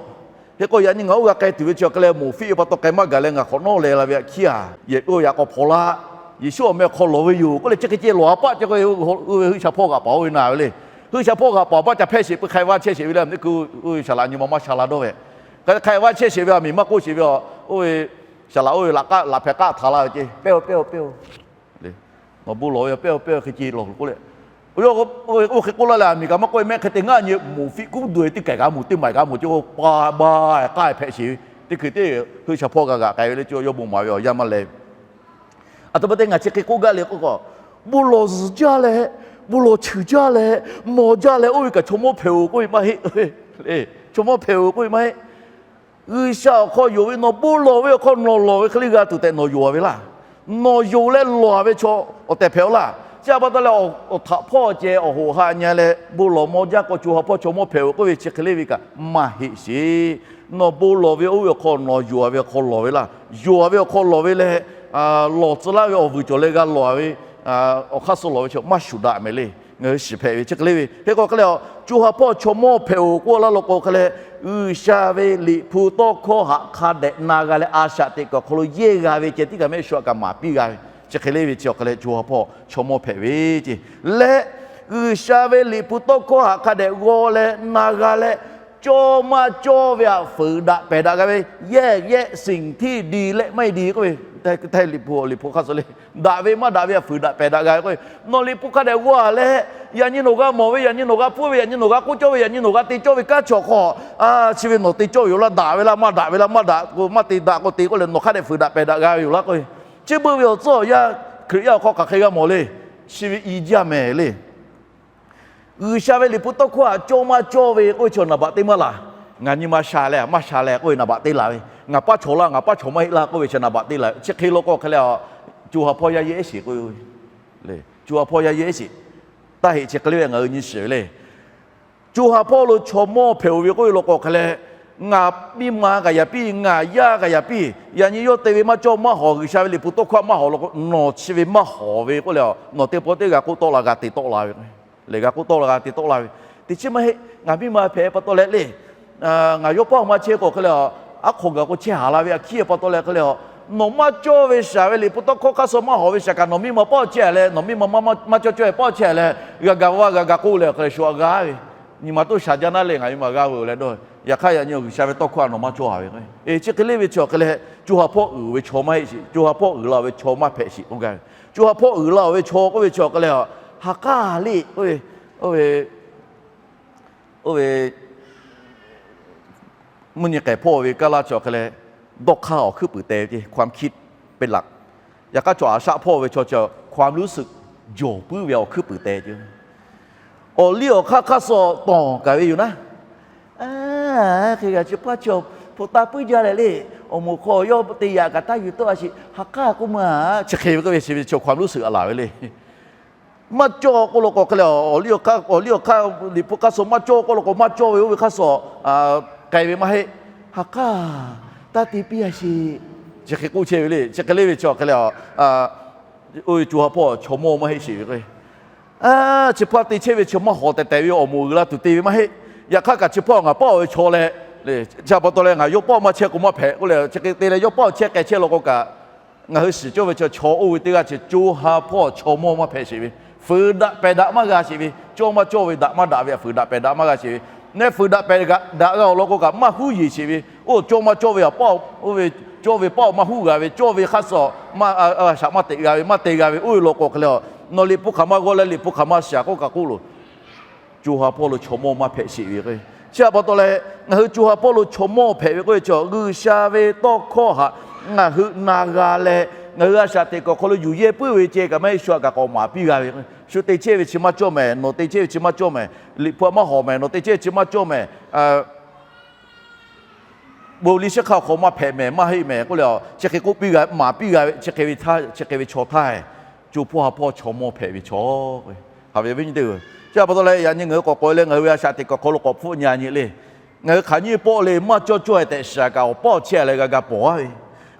Hk'e k'o yaꞈ nyi ngaˬ oˇ g'a k'ai tuˬ ve chi awˬ hk'e leh moˍ fiˆ ve pa taw k'ai maˇ gaˬ leh ngaˬ hk'awꞈ nawˉ leh la ve aꞈ hkiˉ a, yehˬ k'oˆ ve yaꞈ k'aw hpaw laˇ, Yeˍsuˆ awˬ meh awˬ hk'aw lawˬ ve yoˬ k'oˆ leh chi hk'e ceh lawˬ a paˆ ceh k'o, oˇ ve Heuˆ sha hpawˇ g'aꞈ paˍ oˇ ve na ve le. Heuˆ sha hpawˇ g'aꞈ paˍ awˬ paˆ ca hpehˇ sheˍ pui hk'ai vaˇ chehˇ sheˍ ve le, a meuꞈ k'o, oˇ ve saˍ laꞈ nyi ma maˇ sha la dawˇ ve. Hk'e hk'ai vaˇ chehˇ sheˍ ve a miˬ maˇ k'oˆ sheˍ ve a, oˇ ve saˍ laꞈ oˇ ve laꞈ hpehꞈ k'aˆ htaꞈ la ve ceˇ, pehˇ-oˬ, pehˇ-oˬ, pehˇ-oˬ. Nawˬ bon lawˬ ve, pehˇ-oˬ, pehˇ-oˬ, hk'e ceh lawˬ k'oˆ leh, oˇ hk'e k'oˆ laˇ leh a miˬ kaꞈ maˇ k'oˆ e mehˆ hk'e te ngaˇ nyi moˍ fiˆ kuˉ do e teˇ kehˬ kaꞈ moˍ teˇ maˬ kaꞈ moˍ ceh k'o pa ba k'aˆ hpehꞈ sheˍ ve. Teˇ hkui teˇ Heuˆ sha hpawˇ g'a g'aꞈ k'ai ve le, yawˇ bon maˍ ve awˬ yanˇ maˇ leh ve. Aˬ htoꞈ ma te ngaˬ chi hk'e k'oˆ gaˇ le k'oˆ k'o, bon lawˬ zuhˬ jaˇ leh, bon lawˬ cheuˬ jaˇ leh, mawˬ jaˇ leh oˇ ve kaꞈ chaw mawˇ hpehꞈ-oˬ k'oˆ ve maˇ heˆ. Chaw mawˇ hpehꞈ-oˬ k'oˆ ve maˇ heˆ. G'uiˬsha awˬ hk'aw yonˍ ve nawˬ bon lawˬ ve awˬ hk'aw nawˬ lawˬ ve hk'e le g'a tuˬ tehꞈ nawˬ yonˍ a ve laˇ. Nawˬ yonˍ leh lawˬ a ve chaw awˬ tehˬ hpehꞈ-oˬ laˇ. Chi pa taw leh awˬ htaꞈ hpawˇ ceh awˬ hoꞈ haꞈ nyi leh bon lawˬ mawˬ jaˇ k'o co ha hpawˇ chaw mawˇ hpehꞈ-oˬ k'oˆ ve chi hk'e le ve kaꞈ maˇ heˆ sheˍ. Nawˬ bon lawˬ ve oˇ ve awˬ hk'aw nawˬ yonˍ a ve awˬ hk'aw lawˬ ve laˇ. Yonˍ a ve awˬ hk'aw lawˬ ve leh, lawˬ tcuh laˇ ve awˬ vuiˬ cawˬ leh g'a lawˬ a ve awˬ hk'aˇ suh lawˬ ve chaw maˇ shuˍ daꞈ mehˍ le. Ngaˬ hui shiˍ hpehꞈ ve chi hk'e le ve hk'e k'o hk'e leh, co ha hpawˇ chaw mawˇ hpehꞈ-oˬ k'oˆ laˇ law k'o hk'e leh, G'uiˬsha ve Liꞈ hpu tawˇ hkawˇ haꞈ hk'a dehꞈ na g'a leh a shaꞈ teꞈ kuiˬ awˬ hk'aw lo yehˇ g'a ve ceh tiˉ kaꞈ mehˆ shu aꞈ kaꞈ maˍ piˇ g'a ve chi hk'e le ve chi awˬ hk'e leh co ha hpawˇ chaw mawˇ hpehꞈ ve ceˇ. Leh G'uiˬsha ve Liꞈ hpu tawˇ hkawˇ haꞈ hk'a dehꞈ g'aw leh na g'a leh, cawˇ maˇ cawˇ ve aꞈ fuiˍ daꞈ pehˬ daꞈ g'a ve, แยกแยะสิ่งที่ดีและไม่ดี k'oˆ ve, Liꞈ hpu, Liꞈ hpu hk'aˇ suh le, daꞈ ve maˇ daꞈ ve aꞈ fuiˍ daꞈ pehˬ daꞈ g'a ve k'o, nawˬ Liꞈ hpu hk'a dehꞈ g'aw leh, yaꞈ nyi nawˬ g'a mawˬ ve, yaꞈ nyi nawˬ g'a hpuˇ ve, yaꞈ nyi nawˬ g'a k'oˆ cawˇ ve, yaꞈ nyi nawˬ g'a te cawˇ ve kanˉ chi awˬ hk'aw, a, chi ve nawˬ te cawˇ ve yoˬ laˇ, daꞈ ve laˇ maˇ daꞈ ve laˇ, maˇ daꞈ k'o maˇ te daꞈ k'o te k'oˆ leh nawˬ hk'a dehꞈ fuiˍ daꞈ pehˬ daꞈ g'a ve yoˬ laˇ k'o, chi beuꞈ ve awˬ tcuhˉ awˬ yanˇ Hkriꞈ yaˇ awˬ hk'aw hk'aˬ hk'e g'a mawˬ le. Chi ve i jaˇ mehˍ le. G'uiˬsha ve Liꞈ hpu tawˇ hkawˇ haꞈ cawˇ maˇ cawˇ ve k'oˆ ve chi naˍ baꞈ teˇ maˇ laˬ. Ngaˬ nyi ma sha leh maˇ sha leh k'oˆ ve naˍ baꞈ teˇ laˬ ve, ngaˬ paˇ chaw laˇ ngaˬ paˇ chaw maˇ heˆ laˇ k'oˆ ve chi naˍ baꞈ teˇ laˬ ve chi hk'e law k'o hk'e leh, co ha hpawˇ yaˇ yehˇ sheˍ k'o, co ha hpawˇ yaˇ yehˇ sheˍ. Taˇ heꞈ chi hk'e le ve ngaˬ hui nyi shiˍ ve le. Co ha hpawˇ lo chaw mawˇ hpehꞈ-oˬ ve k'oˆ ve law k'o hk'e leh, ngaˬ miˇ ma kaꞈ yaꞈ piˇ, ngaˬ yaˇ kaꞈ yaꞈ piˇ, yaꞈ nyi yawˇ te ve maˇ cawˇ maˇ hawˍ, G'uiˬsha ve Liꞈ hpu tawˇ hkawˇ maˇ hawˍ law k'o, nawˬ chi ve maˇ hawˍ ve k'oˆ leh, nawˬ teˇ pawˆ teˇ g'a k'oˆ tawˆ la g'a te tawˆ la ve, lehˬ g'a k'oˆ tawˆ la g'a te tawˆ la ve. Teˇ chi maˇ heˆ, ngaˬ miˇ ma hpehꞈ pa taw leh le, ngaˬ yawˇ paˇ awˬ ma chehˇ k'o hk'e leh, aˉ hk'aw gaˬ k'o chehˇ haˍ la ve aꞈ hkiˉ pa taw leh hk'e leh, nawˬ maˇ cawˇ ve shaˍ ve Liꞈ hpu tawˇ hkawˇ hk'aˇ suh maˇ hawˍ ve shaˍ kaꞈ nawˬ miˇ ma paˇ awˬ chehˇ leh, nawˬ miˇ ma maˇ cawˇ cawˇ e paˇ awˬ chehˇ leh, g'a gaˬ vaˇ g'a gaˬ k'oˆ leh hk'e leh shu aꞈ g'a ve, nyi ma toˇ shaˍ jaˇ naˉ le, ngaˬ miˇ ma g'a veuˬ leh dawˇ. Yaꞈ hk'aˇ yaꞈ nyi G'uiˬsha ve tawˇ hkawˇ a nawˬ maˇ cawˇ haˍ ve, chi hk'e le ve chi awˬ hk'e leh, co ha hpawˇ uiˍ ve chaw maˇ heˆ sheˍ, co ha hpawˇ uiˍ la ve chaw maˇ hpehꞈ sheˍ k'oˆ gaˇ ve. Co ha hpawˇ uiˍ la ve chaw k'oˆ ve chi awˬ hk'e leh, ha k'aˇ le k'oˆ ve, oˇ ve mvuhˇ nyi k'ehˬ hpawˇ ve kaˇ laˇ chi awˬ hk'e leh, dawˇ hk'aˇ awˬ hkuiˉ puiˍ te ve ceˇ, ความคิดเป็นหลัก. Yaꞈ hk'aˇ chaw aˬ shaˆ hpawˇ ve chaw chi ความรู้สึก jawˬ puiˉ ve awˬ hkuiˉ puiˍ te ceˇ. Awˬ liˇ awˬ hk'aˇ hk'aˇ suh tawˍ kaˍ ve yoˬ naˉ. Hk'e g'a chi paˇ chi hpu taˇ puiˉ jaˇ leh le, awˬ moˍ hk'aw yawˇ te yaꞈ kaꞈ taˇ yuˬ tawˆ a sheˍ, ha k'aˇ k'oˆ ma, chi hk'e ve k'oˆ ve chi ve chaw ความรู้สึก a laˬ ve le. Maˇ cawˇ k'oˆ law k'o hk'e leh, awˬ liˇ awˬ hk'aˇ, awˬ liˇ awˬ hk'aˇ Liꞈ hpu hk'aˇ suh maˇ cawˇ k'oˆ law k'o maˇ cawˇ ve oˇ ve hk'aˇ suh k'ai ve maˇ heˆ. Ha k'aˇ, taˇ te piˇ a sheˍ, chi hk'e k'oˆ chehˇ ve le. Chi hk'e le ve chi awˬ hk'e leh, oˇ ve co ha hpawˇ chaw mawˇ maˇ heˆ sheˍ ve k'o, chi hpaˇ te chehˇ ve chi maˇ hawˍ tehˬ tehˬ ve awˬ moˍ uiˍ la tuˬ te ve maˇ heˆ. Yaꞈ hk'aˇ kaꞈ chi hpaˇ ngaˬ paˇ awˬ ve chaw leh, chi pa taw leh ngaˬ yawˇ paˇ maˇ chehˇ k'o maˇ hpehꞈ k'oˆ leh, chi hk'e te leh yawˇ paˇ awˬ chehˇ k'ai chehˇ law k'o kaꞈ, ngaˬ hui shiˍ cawˇ ve chi chaw oˇ ve teˇ g'aˇ chi co ha hpawˇ chaw mawˇ maˇ hpehꞈ sheˍ ve, fuiˍ daꞈ pehˬ daꞈ maˇ g'a sheˍ ve, cawˇ maˇ cawˇ ve daꞈ maˇ daꞈ ve fuiˍ daꞈ pehˬ daꞈ maˇ g'a sheˍ ve, Neˇ fuiˍ daꞈ pehˍ daꞈ g'a awˬ lawn k'o kaꞈ maˇ huˉ yeˬ sheˍ ve, oˇ cawˇ maˇ cawˇ ve a paˆ, oˇ ve cawˇ ve paˆ maˇ huˉ g'a ve, cawˇ ve hk'aˇ suh maˇ a shaꞈ maˇ teꞈ g'a ve, maˇ te g'a ve, oˇ ve lawn k'o hk'e leh, nawˬ liꞈ hpu hk'aˬ ma g'aw leh liꞈ hpu hk'aˬ ma shaˍ k'oˆ kaꞈ k'oˆ loˬ. Co ha hpawˇ lo chaw mawˇ maˇ hpehꞈ sheˍ ve k'o, chi htaꞈ pa taw leh ngaˬ hui co ha hpawˇ lo chaw mawˇ hpehꞈ ve k'oˆ ve chi, G'uiˬsha ve tawˇ hkawˇ htaꞈ ngaˬ hui na g'a leh, ngaˬ hui a shaꞈ teꞈ kuiˬ awˬ hk'aw lo yuˬ yehˇ puiˉ ve ceh kaꞈ maˇ heˆ, shu htaꞈ kaꞈ k'awꞈ maˍ piˇ g'a ve. Shu te chehˇ ve chi maˇ cawˇ mehˍ, nawˬ te chehˇ ve chi maˇ cawˇ mehˍ, liꞈ hpu htaꞈ maˇ hawˍ mehˍ, nawˬ te chehˇ ve chi maˇ cawˇ mehˍ, bon liˇ shiˉ hk'aˇ awˬ hk'aw maˇ hpehꞈ mehˍ, maˇ heˆ mehˍ k'oˆ leh, chi hk'e k'oˆ piˇ g'a, maˍ piˇ g'a ve, chi hk'e ve htaˇ, chi hk'e ve chaw htaˇ, co hpawˇ ha hpawˇ chaw mawˇ hpehꞈ ve chaw. Haꞈ ve viˉ nyi teˇ-oˬ, chi htaꞈ pa taw leh yaꞈ nyi ngaˬ hui k'awꞈ k'oꞈ e leh ngaˬ hui ve a shaꞈ teꞈ kuiˬ awˬ hk'aw lo k'awꞈ hpfuhˆ nyi a nyi le. Ngaˬ hui hk'aˬ nyiˇ pawˆ le maˇ cawˇ cawˇ e tehꞈ shiˍ kaꞈ awˬ pawˆ chehˇ leh g'a g'a pawˬ a ve,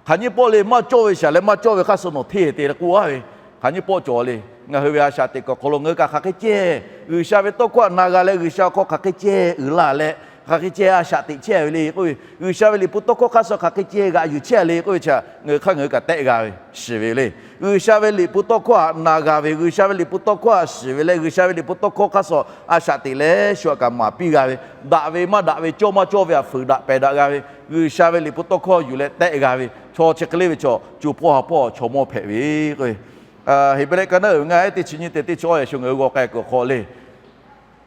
hk'aˬ nyiˇ pawˆ le maˇ cawˇ ve shiˍ leh maˇ cawˇ ve hk'aˇ suh nawˬ hteˇ te leh k'oˆ a ve, hk'aˬ nyiˇ pawˆ cawˬ le. Ngaˬ hui ve a shaꞈ teꞈ kuiˬ awˬ hk'aw lo ngaˬ hui kaꞈ hk'aˬ hk'e ceh G'uiˬsha ve tawˇ hkawˇ htaꞈ na g'a leh G'uiˬsha awˬ hk'aw hk'aˬ hk'e ceh uiˍ la leh, hk'aˬ hk'e ceh a shaꞈ teꞈ chehˇ ve le k'oˆ ve, G'uiˬsha ve liꞈ hpu tawˇ hkawˇ hk'aˇ suh hk'aˬ hk'e ceh g'aꞈ yuˬ chehˇ le k'oˆ ve chi htaꞈ ngaˬ hui hk'aˇ ngaˬ hui kaꞈ tehˆ g'a ve shiˍ ve le. G'uiˬsha ve liꞈ hpu tawˇ hkawˇ htaꞈ na g'a ve, G'uiˬsha ve liꞈ hpu tawˇ hkawˇ htaꞈ shiˍ ve leh G'uiˬsha ve liꞈ hpu tawˇ hkawˇ hk'aˇ suh a shaꞈ teꞈ leh shu htaꞈ kaꞈ maˍ piˇ g'a ve, daꞈ ve maˇ daꞈ ve, cawˇ maˇ cawˇ ve htaꞈ fuiˍ daꞈ pehˍ daꞈ g'a ve, G'uiˬsha ve liꞈ hpu tawˇ hkawˇ yuˬ leh tehˆ g'a ve chaw chi hk'e le ve chaw co hpawˇ ha hpawˇ chaw mawˇ hpehꞈ ve k'o, Heˍbrehˇ ka naˉ uiˍ ve ngaˇ ehˉ teˇ chi nyiˇ te teˇ chi awˇ yaꞈ shu ngaˬ hui g'aw k'ai kuiˬ awˬ hk'aw le.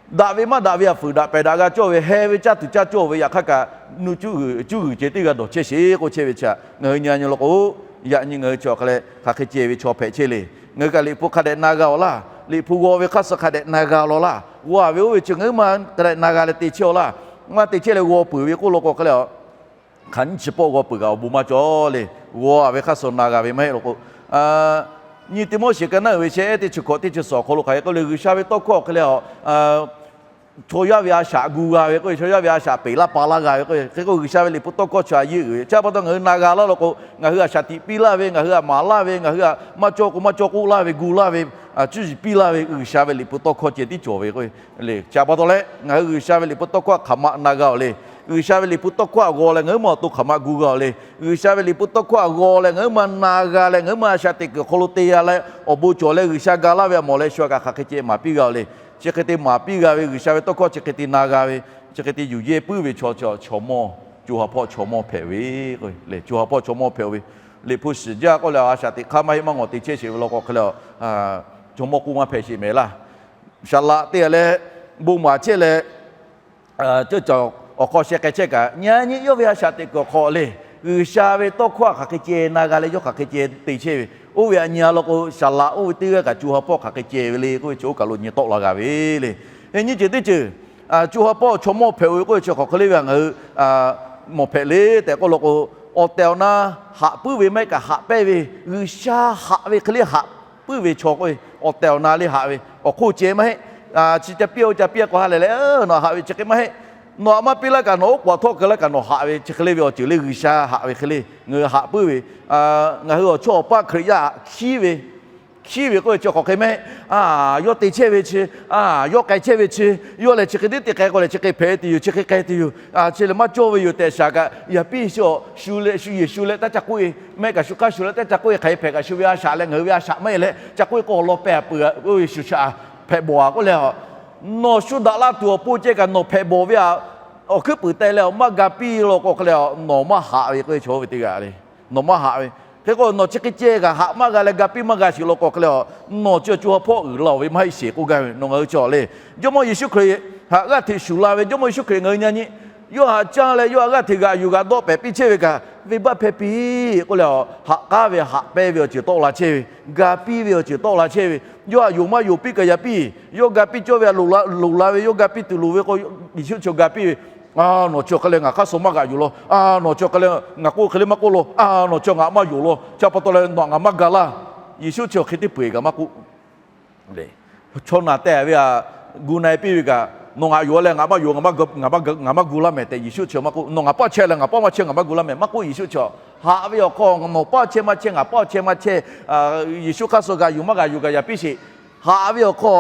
Daꞈ ve maˇ daꞈ ve htaꞈ fuiˍ daꞈ pehˍ daꞈ g'a cawˇ ve, heh ve caˇ tuˬ caˇ cawˇ ve yaꞈ hk'aˇ kaꞈ nuˇ cuˇ g'uiˬ cuˇ g'uiˬ ceh teˇ g'aˇ dawˬ chehˇ sheˍ k'oˆ chehˇ ve chi htaꞈ ngaˬ hui nyi a nyi law k'o, yaꞈ nyi ngaˬ hui chi awˬ hk'a leh hk'aˬ hk'e ceh ve chaw hpehꞈ chehˇ le. Ngaˬ hui kaꞈ liꞈ hpu hk'a dehꞈ na g'a awˬ laˇ, liꞈ hpu g'aw ve hk'aˇ suh hk'a dehꞈ na g'a law laˇ, g'aw a ve oˇ ve chi ngaˬ hui maˇ hk'a dehꞈ na g'a leh te chehˇ awˬ laˇ, maˇ te chehˇ leh g'aw peuˬ ve k'oˆ law k'o hk'a le a hk'aˬ nyiˇ chi pawˆ g'aw peuˬ kaꞈ awˬ bon maˇ cawˬ le. G'aw a ve hk'aˇ suh na g'a ve maˇ heˆ law k'o, nyiˇ Tiˆmoˉseˍ ka naˉ uiˍ ve shehˆ ehˉ teˇ chi hkawꞈ teˇ chi suhˍ awˬ hk'aw lo hk'aˬ hk'e k'oˆ le, G'uiˬsha ve tawˇ hkawˇ hk'e le a, chaw yaˇ ve a shaꞈ gu g'a ve k'oˆ ve, chaw yaˇ ve a shaꞈ peˬ laˇ pa laˇ g'a ve k'o, hk'e k'o G'uiˬsha ve liꞈ hpu tawˇ hkawˇ chi a yeˇ uiˍ ve chi pa taw ngaˬ hui na g'a laˇ law k'o, ngaˬ hui a shaꞈ tiꞈ piˇ laˇ ve, ngaˬ hui htaꞈ maˍ laˇ ve, ngaˬ hui htaꞈ maˇ cawˇ k'o maˇ cawˇ k'oˆ laˇ ve, gu laˇ ve, cuˇ yiˍ piˇ laˇ ve G'uiˬsha ve liꞈ hpu tawˇ hkawˇ ceh tiˉ cawˬ ve k'o, le chi pa taw leh ngaˬ hui G'uiˬsha ve liꞈ hpu tawˇ hkawˇ htaꞈ hk'aˬ ma na g'a awˬ le. G'uiˬsha ve liꞈ hpu tawˇ hkawˇ htaꞈ g'aw leh ngaˬ hui maˇ awˬ to hk'aˬ ma gu g'a awˬ le. G'uiˬsha ve liꞈ hpu tawˇ hkawˇ htaꞈ g'aw leh ngaˬ hui maˇ na g'a leh ngaˬ hui maˇ a shaꞈ teꞈ kuiˬ hk'aw lo te g'a leh awˬ bon cawˬ leh G'uiˬsha ga laˇ ve htaꞈ mawˬ leh shu htaꞈ kaꞈ hk'aˬ hk'e ceh maˍ piˇ g'a awˬ le. Chi hk'e te maˍ piˇ g'a ve G'uiˬsha ve tawˇ hkawˇ chi hk'e te na g'a ve, chi hk'e te yuˬ yehˇ puiˉ ve chaw, chaw mawˇ, co ha hpawˇ chaw mawˇ hpehꞈ ve k'o, le co ha hpawˇ chaw mawˇ hpehꞈ ve, liꞈ hpu shiˍ jaˇ k'oˆ leh a shaꞈ teꞈ hk'aˇ maˇ heˆ maˇ ngawˬ te chehˇ sheˍ ve law k'o hk'e le, chaw mawˇ k'oˆ maˇ hpehꞈ sheˍ mehˍ laˇ. Saˍ laꞈ te leh bon maˍ chehˇ leh, ceuˇ cawˬ awˬ hk'aw sheh k'ai chehˇ kaꞈ, nyi a nyi yawˇ ve a shaꞈ teꞈ kuiˬ awˬ hk'aw le, G'uiˬsha ve tawˇ hkawˇ htaꞈ hk'aˬ hk'e ceh na g'a leh yawˇ hk'aˬ hk'e ceh te chehˇ ve, oˇ ve htaꞈ nyi a law k'o, saˍ laꞈ oˇ ve teˇ g'aˇ kaꞈ co ha hpawˇ hk'aˬ hk'e ceh ve le k'oˆ ve chi oˇ kaˬ lo nyi tawˆ la g'a ve le. Nyiˇ ceuˬ teˇ ceuˬ, co ha hpawˇ chaw mawˇ hpehꞈ-oˬ ve k'oˆ ve chi hk'aˬ hk'e le ve ngaˬ hui mawˬ hpehꞈ le tehꞈ k'oˆ law k'o, awˬ tehˬ awˬ na haꞈ puiˉ ve maˇ heˆ kaꞈ haꞈ pehnˇ ve, G'uiˬsha haꞈ ve hk'e le haꞈ puiˉ ve chaw k'oˆ ve, awˬ tehˬ awˬ na le haꞈ ve awˬ hk'oˆ ceh maˇ heˆ. Chi ca piˇ-a oˇ ca piˇ-a k'o ha lehˬ leh nawˬ haꞈ ve chi hk'e maˇ heˆ. Nawˬ htaꞈ maˇ piˇ laˇ kaꞈ nawˬ oˉ k'oˍ htaˇ keu laˇ kaꞈ nawˬ haꞈ ve chi hk'e le ve awˬ ceuˬ le G'uiˬsha haꞈ ve hk'e le ngaˬ hui haꞈ puiˉ ve, ngaˬ hui awˬ chawˇ awˬ paˇ Hkriꞈ yaˇ htaꞈ hkiˉ ve, hkiˉ ve k'oˆ ve chi hk'aˬ hk'e maˇ heˆ. Yawˇ te chehˇ ve chi, yawˇ k'ai chehˇ ve chi, yawˇ lehˬ chi hk'e tiˉ te k'ai k'o lehˬ chi hk'e hpehꞈ tuˬ yoˬ, chi hk'e k'ai tuˬ yoˬ, chi lehˬ maˇ cawˇ ve yoˬ tehꞈ shaˍ kaꞈ yaꞈ piˇ shu, shu leh shu yeˬ shu leh taˇ ca k'oˆ-e, maˇ heˆ kaꞈ shu hk'aˇ shu leh taˇ ca k'oˆ-e, hk'aˬ hk'e hpehꞈ kaꞈ shu ve a shaꞈ leh ngaˬ hui ve a shaꞈ maˇ heˆ leh ca k'oˆ-e k'o awˬ lawn pehˇ a peuˬ k'oˆ ve shu shaꞈ hpehꞈ bawˬ a k'oˆ leh, nawˬ shu daꞈ la tuˬ awˬ pon ceh kaꞈ nawˬ hpehꞈ bawˬ ve a, awˬ hkuiˉ puiˍ teh leh awˬ maˇ ga piˇ law k'o hk'e le, nawˬ maˇ haꞈ ve k'oˆ ve chaw oˇ ve teˇ g'aˇ le. Nawˬ maˇ haꞈ ve, hk'e k'o nawˬ chi hk'e ceh kaꞈ haꞈ maˇ g'a leh ga piˇ maˇ g'a sheˍ law k'o hk'e le, nawˬ chi co ha hpawˇ uiˍ la-oˬ ve maˇ heˆ sheˍ k'oˆ gaˇ ve nawˬ ngaˬ hui chi le. Jawˇmawˇ Yeˍsuˆ Hkriꞈ htaꞈ g'aˇ hteꞈ shuˍ la ve Jawˇmawˇ Yeˍsuˆ Hkriꞈ ngaˬ hui nyi a nyi, yawˇ htaꞈ caˇ leh yawˇ htaꞈ g'aˇ hteꞈ g'aꞈ yuˬ g'aꞈ dawˆ pehˍ piˇ chehˇ ve kaꞈ venˇbaˆ hpehˇ piˇ k'oˆ leh, haꞈ k'aˉ ve haꞈ pehnˇ ve awˬ ceuˬ tawˆ la chehˇ ve, ga piˇ ve awˬ ceuˬ tawˆ la chehˇ ve, yawˇ htaꞈ yonˍ maˇ yonˍ piˇ kaꞈ yaꞈ piˇ, yawˇ ga piˇ cawˇ ve htaꞈ loˍ la ve, yawˇ ga piˇ tuˬ loˍ ve k'o, Yeˍsuˆ chi ga piˇ ve, nawˬ chi hk'e le ngaˬ hk'aˇ suh maˇ g'aꞈ yuˬ law, nawˬ chi hk'e le ngaˬ k'oˆ hk'e le maˇ k'oˆ law, nawˬ chi ngaˬ maˇ yonˍ law, chi pa taw leh nawˬ ngaˬ maˇ ga laˇ. Yeˍsuˆ chi hk'e teˇ peu-eˬ kaꞈ maˇ k'oˆ. Chaw naˬ tehˬ ve htaꞈ gu na-e piˇ ve kaꞈ, nawˬ ngaˬ yonˍ leh ngaˬ maˇ yonˍ, ngaˬ maˇ gu laˇ mehˍ tehꞈ Yeˍsuˆ chi maˇ k'oˆ. Nawˬ ngaˬ paˇ chehˇ leh ngaˬ paˇ maˇ chehˇ ngaˬ maˇ gu laˇ mehˍ maˇ k'oˆ Yeˍsuˆ chi. Haꞈ ve awˬ hk'aw nawˬ paˇ chehˇ maˇ chehˇ ngaˬ paˇ chehˇ maˇ chehˇ, Yeˍsuˆ hk'aˇ suh g'aꞈ yuˬ maˇ g'aꞈ yuˬ kaꞈ yaꞈ piˇ sheˍ. Haꞈ ve awˬ hk'aw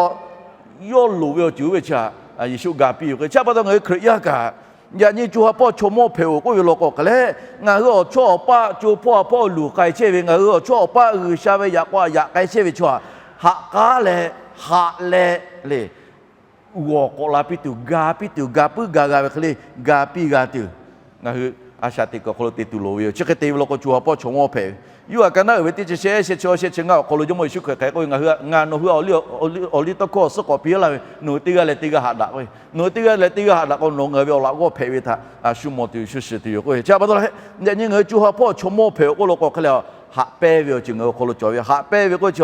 yawˇ loˍ ve awˬ ceuˬ oˇ ve chi htaꞈ Yeˍsuˆ ga piˇ ve k'o, chi pa taw ngaˬ hui Hkriꞈ yaˇ kaꞈ yaꞈ nyi co ha hpawˇ chaw mawˇ hpehꞈ-oˬ k'oˆ ve law k'o hk'e leh, ngaˬ hui awˬ chawˇ awˬ paˇ co hpawˇ ha hpawˇ luˬ k'ai chehˇ ve, ngaˬ hui awˬ chawˇ awˬ paˇ G'uiˬsha ve yaꞈ k'aw yaꞈ k'ai chehˇ ve chaw htaꞈ haꞈ k'aˉ leh haꞈ leh le, g'awˬ k'awꞈ la piˇ tuˬ, ga piˇ tuˬ, ga puiˉ ga g'a ve hk'e le, ga piˇ g'a tuˬ, ngaˬ hui a shaꞈ teꞈ kuiˬ awˬ hk'aw lo te tuˬ loˍ ve yoˬ. Chi hk'e te ve law k'o, co ha hpawˇ chaw mawˇ hpehꞈ ve. Yoˇhanˬ ka naˉ uiˍ ve teˇ chi shehˆ, shehˆ chi awˇ, shehˆ chi ngaˇ awˬ hk'aw lo Jawˇmawˇ Yeˍsuˆ Hkriꞈ hk'aˬ k'oˆ ve, Ngaˬ hui, ngaˬ nawˬ hui awˬ liˇ tawˇ hkawˇ awˬ suhˉ k'awꞈ piˇ laˇ ve, nawˬ hui teˇ g'aˇ leh teˇ g'aˇ haꞈ daꞈ k'oˆ ve, nawˬ hui teˇ g'aˇ leh teˇ g'aˇ haꞈ daꞈ k'o, nawˬ ngaˬ hui ve awˬ laꞈ g'awˇ hpehꞈ ve htaꞈ shu mawˬ tuˬ shu shiˍ tuˬ yoˬ k'oˆ ve. Chi pa taw leh, yaꞈ nyi ngaˬ hui co ha hpawˇ chaw mawˇ hpehꞈ awˬ k'oˆ law k'o hk'e leh, haꞈ pehnˇ ve awˬ ceuˬ ngaˬ hui awˬ hk'aw lo cawˬ ve. Haꞈ pehnˇ ve k'oˆ ve chi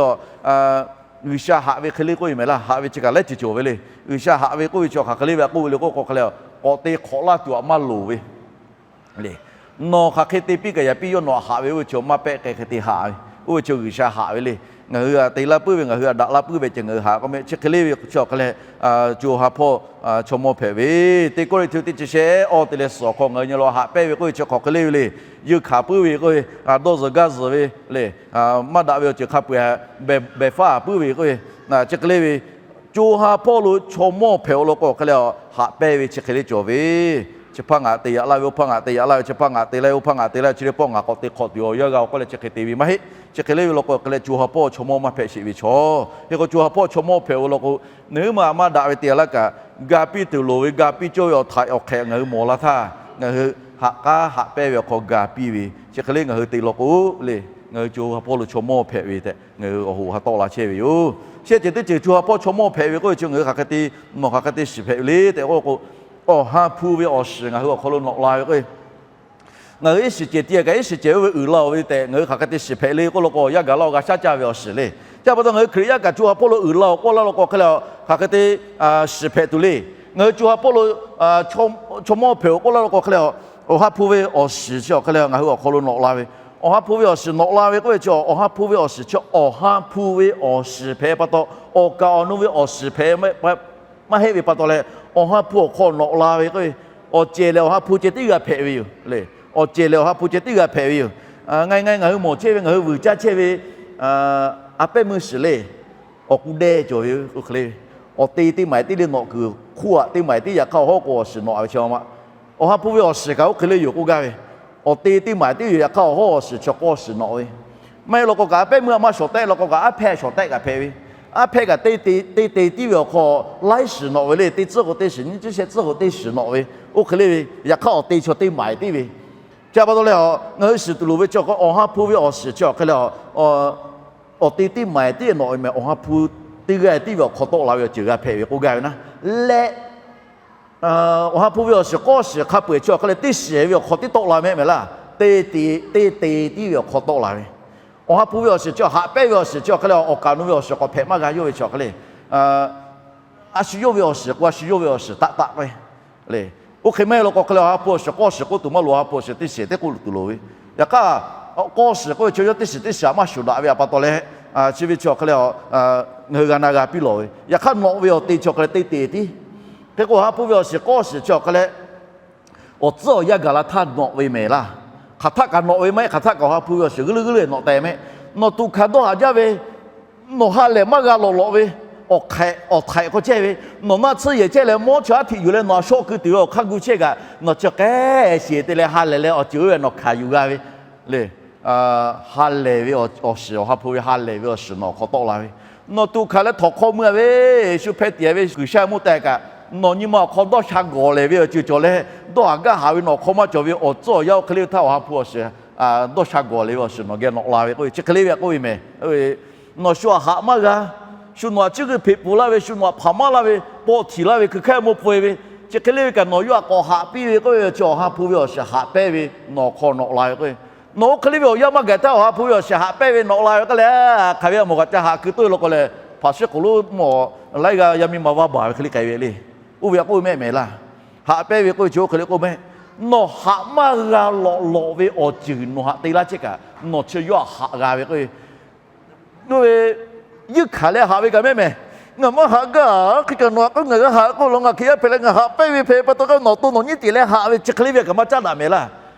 G'uiˬsha haꞈ ve hk'e le k'oˆ ve mehˍ laˇ. Haꞈ ve chi kaꞈ laiˉ ceuˬ cawˬ ve le. G'uiˬsha haꞈ ve k'oˆ ve chi hk'aˬ hk'e le ve k'oˆ ve le k'o, k'o hk'e leh, k'awꞈ te hk'awꞈ laˇ tuˬ aꞈ maˇ loˍ ve le. Nawˬ hk'aˬ hk'e te piˇ kaꞈ yaꞈ piˇ yawˇ nawˬ haꞈ ve oˇ ve chi maˇ pehˆ k'ai hk'e te haꞈ ve, oˇ ve chi G'uiˬsha haꞈ ve le. Ngaˬ hui a te laˇ puiˉ ve, ngaˬ hui a daꞈ laˇ puiˉ ve ceh ngaˬ hui haꞈ k'oˆ meh. Chi hk'e le ve chi hk'e leh, co ha hpawˇ chaw mawˇ hpehꞈ ve. Teˇ Kawˇrenˍhtuˆ teˇ chi shehˆ awˇ te leh suhˍ awˬ hk'aw ngaˬ hui nyi lo haꞈ pehnˇ ve k'oˆ ve chi hk'aˬ hk'e le ve le. Yeuˇ hkanˍ puiˉ ve k'oˆ ve, dawˇ zuhˬ gaˇ zuhˬ ve le, maˇ daꞈ ve awˬ ceuˬ hk'a peu-eˬ behˬ faˉ puiˉ ve k'oˆ ve, chi hk'e le ve, co ha hpawˇ lo chaw mawˇ hpehꞈ awˬ lawn k'o hk'e leh, haꞈ pehnˇ ve chi hk'e le cawˬ ve. Chi hpaˇ ngaˬ te yaꞈ laˇ ve, oˇ hpaˇ ngaˬ te yaꞈ laˇ ve, chi hpaˇ ngaˬ te laˇ ve, oˇ hpaˇ ngaˬ te laˇ ve, chi le pawˆ ngaˬ k'awꞈ te hk'awꞈ tuˬ awˬ yanˇ g'a awˬ k'oˆ leh chi hk'e te ve maˇ heˆ. Chi hk'e le ve law k'o hk'e leh co ha hpawˇ chaw mawˇ maˇ hpehꞈ sheˍ ve chaw. Hk'e k'o co ha hpawˇ chaw mawˇ hpehꞈ awˬ lawn k'o, nawˬ hui maˇ maˇ daꞈ ve te laˇ kaꞈ, ga piˇ tuˬ loˍ ve, ga piˇ cawˇ ve awˬ htaiꞈ awˬ hk'ehꞈ ngaˬ hui mawˬ la htaˇ, ngaˬ hui haꞈ k'aˉ haꞈ pehnˇ ve awˬ hk'aw ga piˇ ve. Chi hk'e le ngaˬ hui te law k'o le, ngaˬ hui co ha hpawˇ lo chaw mawˇ hpehꞈ ve tehꞈ ngaˬ hui awˬ hoꞈ ha tawˆ la chehˇ ve yoˬ. Shehˆ ceuˬ teˇ ceuˬ co ha hpawˇ chaw mawˇ hpehꞈ ve k'oˆ ve chi ngaˬ hui hk'aˬ hk'e te, nawˬ hk'aˬ hk'e te shiˍ hpehꞈ ve le tehꞈ k'oˆ k'o, Awˬ ha hpu ve awˬ shiˍ ngaˬ hui awˬ hk'aw lo nawꞈ la ve k'o, ngaˬ hui iˉ shiˍ cehˬ tiˇ kaꞈ iˉ shiˍ cehˬ oˇ ve uiˍ la-oˬ ve tehꞈ ngaˬ hui hk'aˬ hk'e te shiˍ hpehꞈ le k'oˆ law k'o, yaˇ gaˬ laˇ-oˬ g'a shaˉ caˇ ve awˬ shiˍ le. Chi pa taw ngaˬ hui Hkriꞈ yaˇ kaꞈ co ha hpawˇ lo uiˍ la-oˬ k'oˆ laˇ law k'o hk'e leh, hk'aˬ hk'e te shiˍ hpehꞈ tuˬ le. Ngaˬ hui co ha hpawˇ lo chaw mawˇ hpehꞈ-oˬ k'oˆ laˇ law k'o hk'e leh, Awˬ ha hpu ve awˬ shiˍ chi awˬ hk'e leh ngaˬ hui awˬ hk'aw lo nawꞈ la ve. Awˬ ha hpu ve awˬ shiˍ nawꞈ la ve k'oˆ ve chi, Awˬ ha hpu ve awˬ shiˍ chi Awˬ ha hpu ve awˬ shiˍ hpehꞈ pa taw, awˬ kaˍ awˬ nu ve awˬ shiˍ hpehꞈ maˇ heˆ ve pa taw leh, Awˬ ha hpu awˬ hk'aw nawꞈ la ve k'oˆ ve, awˬ cehˬ lehˬ Awˬ ha hpu ceh tiˉ g'a hpehꞈ ve yoˬ le. Awˬ cehˬ lehˬ Awˬ ha hpu ceh tiˉ g'a hpehꞈ ve yoˬ. Ngaˬ ngaˬ ngaˬ hui mawˬ chehˇ ve, ngaˬ hui vuiˬ caˇ chehˇ ve a pehˉ meuˇ shiˍ le, awˬ k'u dehˇ cawˬ ve oˇ hk'e le, awˬ te teˇ maˍ tiˉ le nawꞈ kuiˬ hk'oˆ aꞈ teˇ maˍ tiˉ yaꞈ hk'aˇ awˬ hawˉ k'o awˬ shiˍ nawꞈ ve chi ma. Awˬ ha hpu ve awˬ shiˍ kaꞈ oˇ hk'e le yoˬ k'oˆ gaˇ ve, awˬ te teˇ maˍ tiˉ yoˬ yaꞈ hk'aˇ awˬ hawˉ awˬ shiˍ chi k'awˇ shiˍ nawꞈ ve. Maˇ heˆ law k'o kaꞈ a pehˉ meuˇ a maˇ shawˍ tehˆ law k'o kaꞈ a hpehˇ shawˍ tehˆ kaꞈ hpehꞈ ve, a hpehˇ kaꞈ teˇ te teˇ te tiˉ ve awˬ hk'aw laiˉ shiˍ nawꞈ ve le. Teˇ tcuhˉ k'o teˇ shiˍ, nyiˇ tcuhˉ shehˆ tcuhˉ k'o teˇ shiˍ nawꞈ ve oˇ hk'e le ve, yaꞈ hk'aˇ awˬ te chaw teˇ maˍ tiˉ ve. Chi pa taw leh, ngaˬ hui shiˍ tuˬ loˍ ve chi awˬ hk'e Awˬ ha hpu ve awˬ shiˍ chi awˬ hk'e leh, awˬ te teˇ maˍ tiˉ nawꞈ ve meh, Awˬ ha hpu teˇ g'aˇ tiˉ ve awˬ hk'aw tawˆ la ve awˬ ceuˬ g'a hpehꞈ ve k'oˆ gaˇ ve naˉ leh, Awˬ ha hpu ve awˬ shiˍ k'awˇ shiˍ hk'a peu-eˬ chi awˬ hk'e leh teˇ shiˍ ve awˬ hk'aw tiˉ tawˆ la mehˆ mehˍ laˇ. Teˇ te teˇ te tiˉ ve awˬ hk'aw tawˆ la ve, Awˬ ha hpu ve awˬ shiˍ chi hk'e leh awˬ kaˍ awˬ nu ve awˬ shiˍ k'awꞈ hpehꞈ maˇ g'a yawˇ ve chi awˬ hk'e le, a shu yawˇ ve awˬ shiˍ k'o a shu yawˇ ve awˬ shiˍ taˆ taˆ k'oˆ ve le. Oˇ hk'e maˇ heˆ law k'o hk'e leh Awˬ ha hpu awˬ shiˍ k'awˇ shiˍ k'oˆ tuˬ maˇ loˍ, Awˬ ha hpu awˬ shiˍ teˇ shiˍ teˇ k'oˆ tuˬ loˍ ve. Yaꞈ hk'aˇ k'awˇ shiˍ k'oˆ ve chi yawˇ teˇ shiˍ teˇ shiˍ a maˇ shuˍ daꞈ ve pa taw leh, chi ve chi awˬ hk'e leh ngaˬ hui g'a na g'a piˇ lawˬ ve. Yaꞈ hk'aˇ nawꞈ ve awˬ te chi awˬ hk'e leh teˇ te tiˉ. Hk'e k'o Awˬ ha hpu ve awˬ shiˍ k'awˇ shiˍ chi awˬ hk'e leh awˬ tcuhˉ awˬ yanˇ gaˬ la htaˇ nawꞈ ve mehˍ laˇ. Hk'aˬ htaˆ kaꞈ nawꞈ ve maˇ heˆ, hk'aˬ htaˆ kaꞈ Awˬ ha hpu ve awˬ shiˍ g'uiˇ leuˉ g'uiˇ leh nawꞈ teh mehˆ. Nawˬ tuꞈ hkanˍ dawˇ haˍ jaˇ ve, nawˬ ha lehˬ maˇ g'a lawꞈ lawꞈ ve, awˬ hk'ehꞈ awˬ htaiꞈ hk'aw chehˇ ve, nawˬ naˆ tsuhˇ yehˬ chehˇ leh mawˇ chaw aˉ htiꞈ yuˬ leh nawˬ a shawˆ keu tuˬ ve awˬ hk'aˇ gu chehˇ kaꞈ nawˬ chi k'ehˉ sheˍ te leh ha lehˬ leh awˬ ceuˬ oˇ ve nawˬ hkanˍ yuˬ g'a ve le. Ha lehˬ ve awˬ shiˍ, Awˬ ha hpu ve ha lehˬ ve awˬ shiˍ nawˬ awˬ hk'aw tawˆ la ve, nawˬ tuꞈ hkanˍ leh htawnˍ hk'aw mui-a ve Yeˍsuˆ hpehˇ tiꞈ ve G'uiˬsha mvuhˇ teh kaꞈ nawˬ nyi ma awˬ hk'aw dawˇ sha gawˬ lehˬ ve awˬ ceuˬ cawˬ leh, dawˇ haˍ gaˇ haˍ ve nawˬ awˬ hk'aw maˇ cawˬ ve awˬ tcuhˉ awˬ yanˇ oˇ hk'e le ve htaˇ Awˬ ha hpu awˬ shiˍ dawˇ sha gawˬ lehˬ ve awˬ shiˍ nawˬ geh nawꞈ la ve k'oˆ ve chi hk'e le ve k'oˆ ve mehˍ. Nawˬ shu aꞈ haꞈ maˇ g'a. Shu nawˬ aꞈ ciˉ g'uiˇ hpeꞈ pfuhˍ laˇ ve, shu nawˬ aꞈ hpaˍ maˇ laˇ ve, pawˆ htiˍ laˇ ve, hkui hkehˇ maˇ pfuhˍ-e ve, chi hk'e le ve kaꞈ nawˬ yawˇ aꞈ k'awꞈ haꞈ piˇ ve k'oˆ ve chi Awˬ ha hpu ve awˬ shiˍ haꞈ pehnˇ ve nawˬ awˬ hk'aw nawꞈ la ve k'oˆ ve. Nawˬ oˇ hk'e le ve awˬ yanˇ maˇ gaˬ htaˇ Awˬ ha hpu ve awˬ shiˍ haꞈ pehnˇ ve nawꞈ la ve k'oˆ leh, hk'aˬ ve a mawˬ kaꞈ ca haꞈ keu toˆ ve law k'o lehˬ, hpaˍ shiˉ k'oˍ lonˉ mawˬ laiˉ g'aˇ yaˇ miˇ ma vaˇ baˬ ve hk'e le k'ai ve le. Oˇ ve a k'oˆ ve mehˆ mehˍ laˇ. Haꞈ pehnˇ ve k'oˆ ve chi oˇ hk'e le k'oˆ mehˆ. Nawˬ haꞈ maˇ g'a lawꞈ lawꞈ ve awˬ ceuˬ nawˬ haꞈ te laˇ chehˇ kaꞈ nawˬ chi yawˇ aꞈ haꞈ g'a ve k'oˆ ve. Oˇ ve yeuˇ hkanˍ leh haꞈ ve kaꞈ mehˆ mehˍ. Ngaˬ maˇ haꞈ gaˇ, hk'e kaꞈ nawˬ aꞈ k'oˆ ngaˬ g'a haꞈ k'oˆ law, ngaˬ hk'e yaˇ hpehꞈ leh ngaˬ haꞈ pehnˇ ve hpehꞈ pa taw k'o nawˬ to nawˬ nyiˉ tiꞈ leh haꞈ ve chi hk'e le ve kaꞈ maˇ caˉ daꞈ mehˍ laˇ.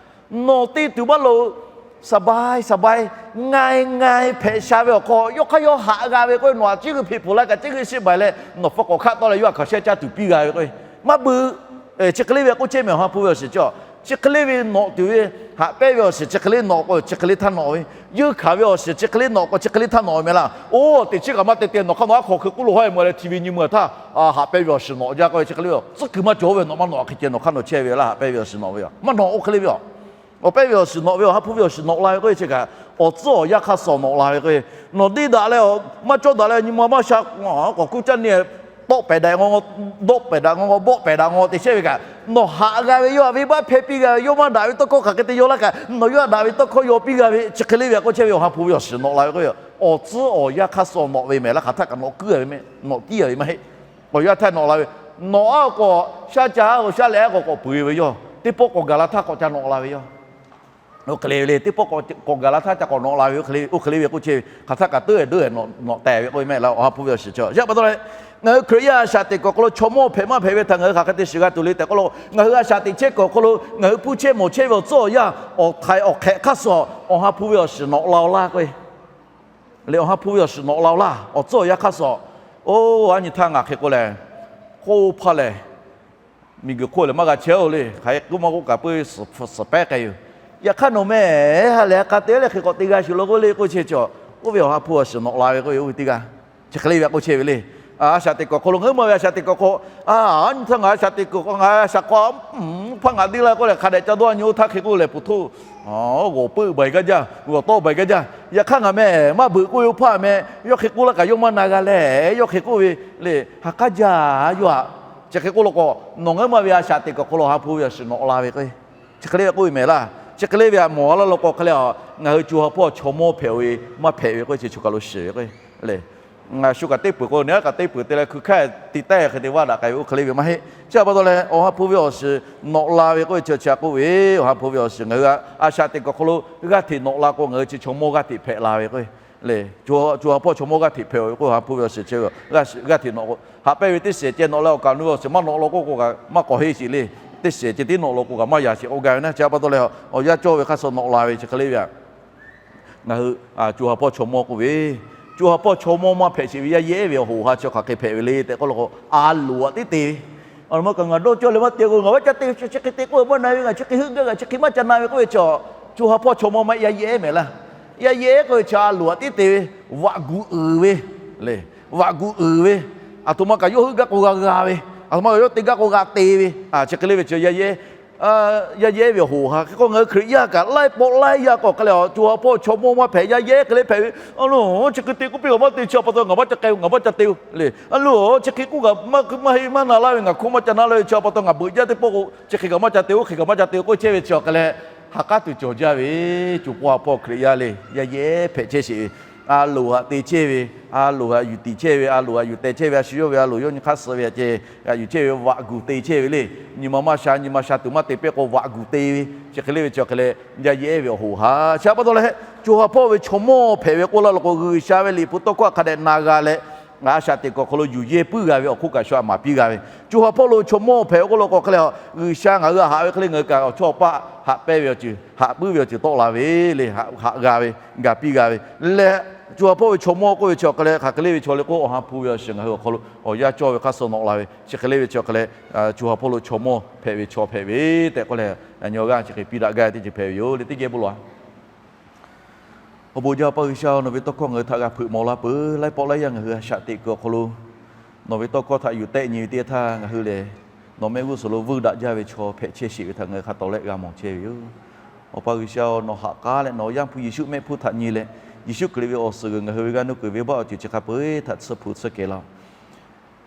Nawˬ te tuˬ maˇ loˍ. Saˍ baiˇ saˍ baiˇ, ngai ngai hpehꞈ sha ve awˬ hk'aw yawˇ hk'aˇ yawˇ haꞈ g'a ve k'oˆ ve, nawˬ aꞈ ciˉ g'uiˇ hpeꞈ pfuhˍ laˇ kaꞈ ciˉ g'uiˇ shiˆ baiˬ leh nawˬ hpu k'awꞈ hk'aˆ tawˆ leh yawˇ aꞈ hkaoˍ shehˇ caˇ tuˬ piˇ g'a ve k'o, maˇ beuꞈ. Chi hk'e le ve k'oˆ chehˇ mehˍ Awˬ ha hpu ve awˬ shiˍ cawˬ. Chi hk'e le ve nawꞈ tuˬ ve Haꞈ pehnˇ ve awˬ shiˍ chi hk'e le nawꞈ k'o, chi hk'e le htaˇ nawꞈ ve. Yeunˇ hkanˍ ve awˬ shiˍ chi hk'e le nawˉ k'o, chi hk'e le htaˇ nawꞈ ve meh laˇ. Oˇ teꞈ chiˉ kaꞈ maˇ te te, nawˬ hk'aˇ nawˬ aˉ hk'aw hkui k'oˆ lo hawˉ e mawˬ leh hti ve nyi mvuh htaˇ, haꞈ pehnˇ ve awˬ shiˍ nawꞈ jaˇ k'oˆ ve chi hk'e le ve. Tcuhˉ kuiˬ maˇ cawˬ ve nawꞈ maˇ nawꞈ hk'e ceh nawˬ hk'aˇ nawˬ chehˇ ve laˇ, haꞈ pehnˇ ve awˬ shiˍ nawꞈ ve yoˬ. Maˇ nawꞈ oˇ hk'e le ve yoˬ. Awˬ pehnˇ ve awˬ shiˍ nawꞈ ve, awˬ ha hpu ve awˬ shiˍ nawꞈ la ve k'oˆ ve chi kaꞈ, awˬ tcuhˉ awˬ yanˇ hk'aˇ suh nawꞈ la ve k'o, nawˬ deˇ daꞈ leh maˇ cawˇ daꞈ leh nyi ma maˇ sha, k'awꞈ kuˇ caˇ neˇ, tawˆ pehˍ daꞈ ngaw, dawˆ pehˍ daꞈ ngaw, bawˆ pehˍ daꞈ ngaw te chehˇ ve kaꞈ, nawˬ haꞈ g'a ve yawˇ a ve maˇ hpehˇ piˇ g'a ve, yawˇ maˇ daꞈ ve tawˇ hkawˇ hk'aˬ hk'e te yaw laˇ kaꞈ, nawˬ yawˇ a daꞈ ve tawˇ hkawˇ yaw piˇ g'a ve chi hk'e le ve k'oˆ chehˇ ve, awˬ ha hpu ve awˬ shiˍ nawꞈ la ve k'o, awˬ tcuhˉ awˬ yanˇ hk'aˇ suh nawꞈ ve meh laˇ. Hk'aˬ htaˇ kaꞈ nawꞈ kuiˉ a ve meh, nawꞈ tiˉ a ve maˇ heˆ. Awˬ yanˇ htaˇ nawꞈ la ve, nawꞈ aˉ k'awꞈ shaˉ ca aˉ k'awꞈ shaˉ leh aˉ k'awꞈ k'awꞈ peuˬ ve yoˬ. Teˇ pawˆ k'awꞈ gaˬ la htaˇ k'awꞈ ca nawꞞ la ve yoˬ. Oˇ hk'e le ve le, teˇ pawˆ k'awꞈ gaˬ la htaˇ ca k'awꞈ nawꞈ la ve, oˇ hk'e le ve k'oˆ chehˇ ve, hk'aˬ htaˇ kaꞈ teuˉ e deuˉ e nawꞈ teh ve k'oˆ ve meh laˇ, awˬ ha hpu ve awˬ shiˍ chi. Yaꞈ pa taw leh, ngaˬ hui Hkriꞈ yaˇ a shaꞈ teꞈ kuiˬ awˬ hk'aw lo chaw mawˇ hpehꞈ maˇ hpehꞈ ve htaꞈ ngaˬ hui hk'aˬ hk'e te shiˍ g'a tuˬ le tehꞈ k'oˆ lo, ngaˬ hui a shaꞈ teꞈ chehˇ kuiˬ awˬ hk'aw lo ngaˬ hui hpuˇ chehˇ mawˬ chehˇ ve awˬ tcuhˉ awˬ yanˇ, awˬ htaiˍ awˬ hk'ehꞈ hk'aˇ suh awˬ ha hpu ve awˬ shiˍ nawꞈ la-o laˇ k'oˆ ve le. Awˬ ha hpu ve awˬ shiˍ nawꞈ la-o laˇ, awˬ tcuhˉ awˬ yanˇ hk'aˇ suh. Oˇ, a nyi htaˇ ngaˬ hk'e k'oˆ leh, k'oˆ hpaˇ lehˬ, miˬguiˬ hk'oˆ lehˬ maˇ g'a chehˇ-oˬ le. Hk'aˬ hk'e k'oˆ maˇ k'oˆ kaꞈ puiˉ suhˍ pehˉ k'ai yoˬ. Yaꞈ hk'aˇ nawˬ meh ha lehˬ ha k'a te leh hk'e k'awꞈ te g'a shuˍ lo k'oˆ le k'oˆ chehˇ cawˬ. Oˇ ve awˬ ha hpu awˬ shiˍ nawꞈ la ve k'oˆ ve, oˇ ve teˇ g'aˇ chi hk'e le ve k'oˆ chehˇ ve le. A shaꞈ teꞈ kuiˬ awˬ hk'aw lo ngaˬ hui maˇ ve a shaꞈ teꞈ kuiˬ awˬ hk'aw, a nyi htaˇ ngaˬ a shaꞈ teꞈ kuiˬ awˬ hk'aw ngaˬ a shaꞈ k'aw hpaˇ ngaˬ deˇ laˇ k'oˆ leh hk'a dehꞈ ca dawˇ nyi oˇ htaˇ hk'e k'oˆ lehˬ, puˬ htoˇ g'awˬ peuˆ baiˬ gaˇ jaˇ, g'awˬ tawˆ baiˬ gaˇ jaˇ. Yaꞈ hk'aˇ ngaˬ meh maˇ beuꞈ k'oˆ ve oˇ hpaˇ meh, yawˇ hk'e k'oˆ laˇ kaꞈ yawˇ maˇ na g'a leh, yawˇ hk'e k'oˆ ve le, ha k'aˉ jaˇ yawˇ aꞈ. Chi hk'e k'oˆ lo k'o, nawˬ ngaˬ hui maˇ ve a shaꞈ teꞈ kuiˬ awˬ hk'aw lo awˬ ha hpu ve awˬ shiˍ nawꞈ la ve k'o, chi hk'e le ve k'oˆ ve meh laˇ. Chi hk'e le ve aꞈ mawˬ a laˇ lo k'o hk'e le, ngaˬ hui co ha hpawˇ chaw mawˇ hpehꞈ ve maˇ hpehꞈ ve k'oˆ ve chi choˬ kaˬ lo shiˍ ve k'o le. Ngaˬ shu kaꞈ teˇ peuˬ k'o, nawˬ kaꞈ teˇ peuˬ te leh hkui hkaˇ ti taiˇ hk'e te vaˇ daꞈ k'ai ve oˇ hk'e le ve maˇ heˆ. Chi pa taw leh awˬ ha hpu ve awˬ shiˍ nawꞈ la ve k'oˆ ve chi chi a k'oˆ ve, awˬ ha hpu ve awˬ shiˍ ngaˬ hui a shaꞈ teꞈ kuiˬ awˬ hk'aw lo g'aˇ hteꞈ nawꞈ la k'o, ngaˬ hui chi chaw mawˇ g'aˇ hteꞈ hpehꞈ la ve k'o le. Co ha hpawˇ chaw mawˇ g'aˇ hteꞈ hpehꞈ ve k'o, awˬ ha hpu ve awˬ shiˍ chi g'aˇ hteꞈ nawꞈ k'o, haꞈ pehnˇ ve teˇ shiˍ ceh nawꞈ leh awˬ kaˍ awˬ nu ve awˬ shiˍ maˇ nawꞈ la k'o k'o kaꞈ maˇ k'awꞈ heˆ sheˍ le. Teˇ shiˍ ceh tiˉ nawꞈ la k'o kaꞈ maˇ yaꞈ sheˍ k'oˆ gaˇ ve naˉ. Chi pa taw leh awˬ yanˇ cawˇ ve hk'aˇ suh nawꞈ la ve chi hk'e le ve aꞈ. Ngaˬ hui co ha hpawˇ chaw mawˇ k'oˆ ve, co ha hpawˇ chaw mawˇ maˇ hpehꞈ sheˍ ve yaˇ yehˉ ve awˬ hoꞈ ha chi hk'aˬ hk'e hpehꞈ ve le tehꞈ k'oˆ lo k'o, a loˍ aꞈ tiˉ te ve. Awˬ lawn ma kaꞈ ngaˬ dawˇ cawˇ leh maˇ te k'o, ngaˬ maˇ ca te, chi hk'e te k'oˆ maˇ na ve, ngaˬ chi hk'e heuˆ gaˇ, ngaˬ chi hk'e maˇ ca na ve k'oˆ ve chi, co ha hpawˇ chaw mawˇ maˇ yaˇ yehˉ mehˍ laˇ. Yaˇ yehˉ k'oˆ ve chi a loˍ aꞈ tiˉ te ve, vaꞈ gu uiˍ ve le, vaꞈ gu uiˍ ve, aˬ htoꞈ ma kaꞈ yawˇ heuˆ gaˇ k'o g'a g'a ve, aˬ htoꞈ ma kaꞈ yawˇ te gaˇ k'o g'a te ve, chi hk'e le ve chi yaˇ yehˉ yaˇ yehˉ ve awˬ hoꞈ ha. Hk'e k'o ngaˬ hui Hkriꞈ yaˇ kaꞈ laiˉ pawˆ laiˉ yaˇ k'o hk'e leh, co ha hpawˇ chaw mawˇ maˇ hpehꞈ, yaˇ yehˉ hk'e le hpehꞈ ve. A loˍ, chi hk'e te k'oˆ piˇ kaꞈ maˇ te, chi pa taw ngaˬ maˇ ca k'ai, ngaˬ maˇ ca te le. A loˍ, chi hk'e k'oˆ kaꞈ maˇ maˇ heˆ maˇ na laˇ ve, ngaˬ hk'oˆ maˇ ca na laˇ ve, chi pa taw ngaˬ beuꞈ jaˇ teˇ pawˆ k'o, chi hk'e kaꞈ maˇ ca te, oˇ hk'e kaꞈ maˇ ca te k'oˆ chehˇ ve chi awˬ hk'e leh, ha k'aˉ tuˬ cawˬ jaˇ ve, co hpawˇ ha hpawˇ Hkriꞈ yaˇ le, yaˇ yehˉ hpehꞈ chehˇ sheˍ ve. A loˍ aꞈ te chehˇ ve, a loˍ aꞈ yuˬ tiˍ chehˇ ve, a loˍ aꞈ yuˬ teh chehˇ ve, a shu yawˇ ve a loˍ yawˇ nyi hk'aˇ suh ve aꞈ ceh, aꞈ yuˬ chehˇ ve vaꞈ gu te chehˇ ve le. Nyi ma maˇ sha, nyi ma sha tuˬ maˇ te pehˇ k'o vaꞈ gu te ve, chi hk'e le ve chi awˬ hk'e leh, yaˇ yehˉ ve awˬ hoꞈ ha. Chi pa taw leh, co ha hpawˇ ve chaw mawˇ hpehꞈ ve k'oˆ laˇ lo k'o, G'uiˬsha ve liꞈ hpu tawˇ hkawˇ hk'a dehꞈ na g'a leh, ngaˬ a shaꞈ teꞈ kuiˬ awˬ hk'aw lo yuˬ yehˇ puiˉ g'a ve awˬ hk'oˆ kaꞈ shu aꞈ maˍ piˇ g'a ve. Co ha hpawˇ lo chaw mawˇ hpehꞈ ve k'oˆ law k'o hk'e leh, G'uiˬsha ngaˬ hui aꞈ haꞈ ve hk'e le, ngaˬ hui kaꞈ awˬ chawˇ awˬ paˆ haꞈ pehnˇ ve awˬ ceuˬ, haꞈ puiˉ ve awˬ ceuˬ tawˆ la ve le, haꞈ g'a ve, ga piˇ g'a ve leh, co ha hpawˇ ve chaw mawˇ k'oˆ ve chi awˬ hk'e leh, hk'aˬ hk'e le ve chaw le k'o, awˬ ha hpu ve awˬ shiˍ ngaˬ hui awˬ hk'aw lo awˬ yanˇ cawˇ ve hk'aˇ suh nawꞈ la ve, chi hk'e le ve chi awˬ hk'e leh, co ha hpawˇ lo chaw mawˇ hpehꞈ ve chaw hpehꞈ ve tehꞈ k'oˆ leh, nyi g'aˇ chi hk'e piˇ daꞈ gaˇ ve teˇ ceuˬ hpehꞈ ve yoˬ le, teˇ geh bon lawˬ-a. Awˬ bon jaˇ Awˬ pa G'uiˬsha-oˬ, nawˬ ve tawˇ hkawˇ ngaˬ hui htaꞈ g'a hpeuꞈ mawˬ la peuˬ. Laiˉ pawˆ laiˉ yaˇ ngaˬ hui a shaꞈ teꞈ kuiˬ awˬ hk'aw lo nawˬ ve tawˇ hkawˇ htaꞈ yuˬ tehˆ nyi ve teˇ htaˇ, ngaˬ hui lehˬ nawˬ mehˆ g'uˇ suhˍ lo vuiˇ daꞈ jaˇ ve chaw hpehꞈ chehˇ sheˍ ve htaꞈ ngaˬ hui hk'a tawˍ lehˆ g'a mawˬ chehˇ ve yoˬ. Awˬ pa G'uiˬsha-oˬ, nawˬ ha k'aˉ leh nawˬ Yaˇ hpu Yeˍsuˆ mehˆ hpfuhˇ htaꞈ nyi leh, Yeˍsuˆ Hkriꞈ ve awˬ suhˍ g'uiˬ ngaˬ hui ve g'aˇ nuˇ kuiˬ venˇbaˆ awˬ ceuˬ chi hk'a peu-eˬ htaꞈ tsuhˇ hpu tsuhˇ kehˬ laˇ-oˬ.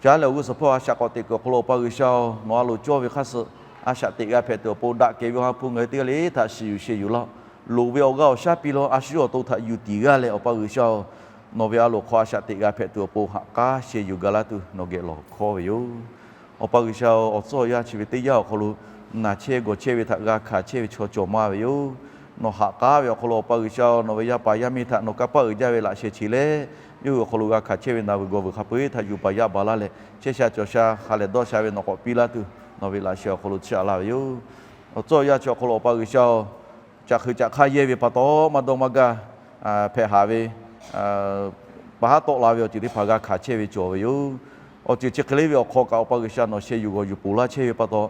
Caˉ leh awˬ g'uˇ suhˍ hpawˇ a shaꞈ k'awꞈ teꞈ kuiˬ awˬ hk'aw lo Awˬ pa G'uiˬsha-oˬ, nawˬ a loˍ cawˇ ve hk'aˇ suh a shaꞈ teꞈ g'a hpehꞈ tuˬ awˬ pon daꞈ kehˬ ve Awˬ ha hpu ngaˬ hui teˇ g'aˇ le htaꞈ shiˍ yuˬ sheh yuˬ laˇ-oˬ. Loˍ ve awˬ g'aˇ awˬ shaˉ piˇ law, a shu yawˇ awˬ to htaꞈ yuˬ tiˍ g'aˇ leh Awˬ pa G'uiˬsha-oˬ, nawˬ ve a loˍ hk'aw a shaꞈ teꞈ g'a hpehꞈ tuˬ awˬ pon ha k'aˉ sheh yuˬ gaˬ laˇ tuˬ nawˬ geh lawˬ hkawˇ ve yoˬ. Awˬ pa G'uiˬsha-oˬ, awˬ tcuhˉ awˬ yanˇ chi ve teˇ yanˇ awˬ hk'aw lo naˬ chehˇ gawˬ chehˇ ve htaꞈ g'a hkanˍ chehˇ ve chaw cawˬ maˇ ve yoˬ. Nawˬ ha k'aˉ ve awˬ hk'aw lo Awˬ pa G'uiˬsha-oˬ, nawˬ ve yaˇ paˍ yaˇ miˇ htaꞈ nawˬ kanˇ paˆ uiˍ jaˇ ve laꞈ sheh che leh, yawˇ hui awˬ hk'aw lo g'a hkanˍ chehˇ ve naˬ vuiˬ gawˬ vuiˬ hk'a peu-eˬ htaꞈ yuˬ baˬ yaˇ baˬ laˇ leh, chehˇ sha cawˬ sha ha lehˬ dawˇ sha ve nawˬ k'awꞈ piˇ laˇ tuˬ, nawˬ ve laꞈ sheh awˬ hk'aw lo chiˇ aꞈ laˇ ve yoˬ. Awˬ tcuhˉ awˬ yanˇ chi awˬ hk'aw lo Awˬ pa G'uiˬsha-oˬ, caꞈ hkui caꞈ hk'aˇ yehˇ ve pa taw maˇ dawˇ maˇ gaˇ hpehꞈ haˍ ve, pa haˉ tawˆ la ve awˬ ceuˬ teˇ hpaˍ g'a hkanˍ chehˇ ve cawˬ ve yoˬ. Awˬ ceuˬ chi hk'e le ve awˬ hk'aw kaꞈ Awˬ pa G'uiˬsha nawˬ sheh yuˬ gawˬ yuˬ ponˬ laˇ chehˇ ve pa taw,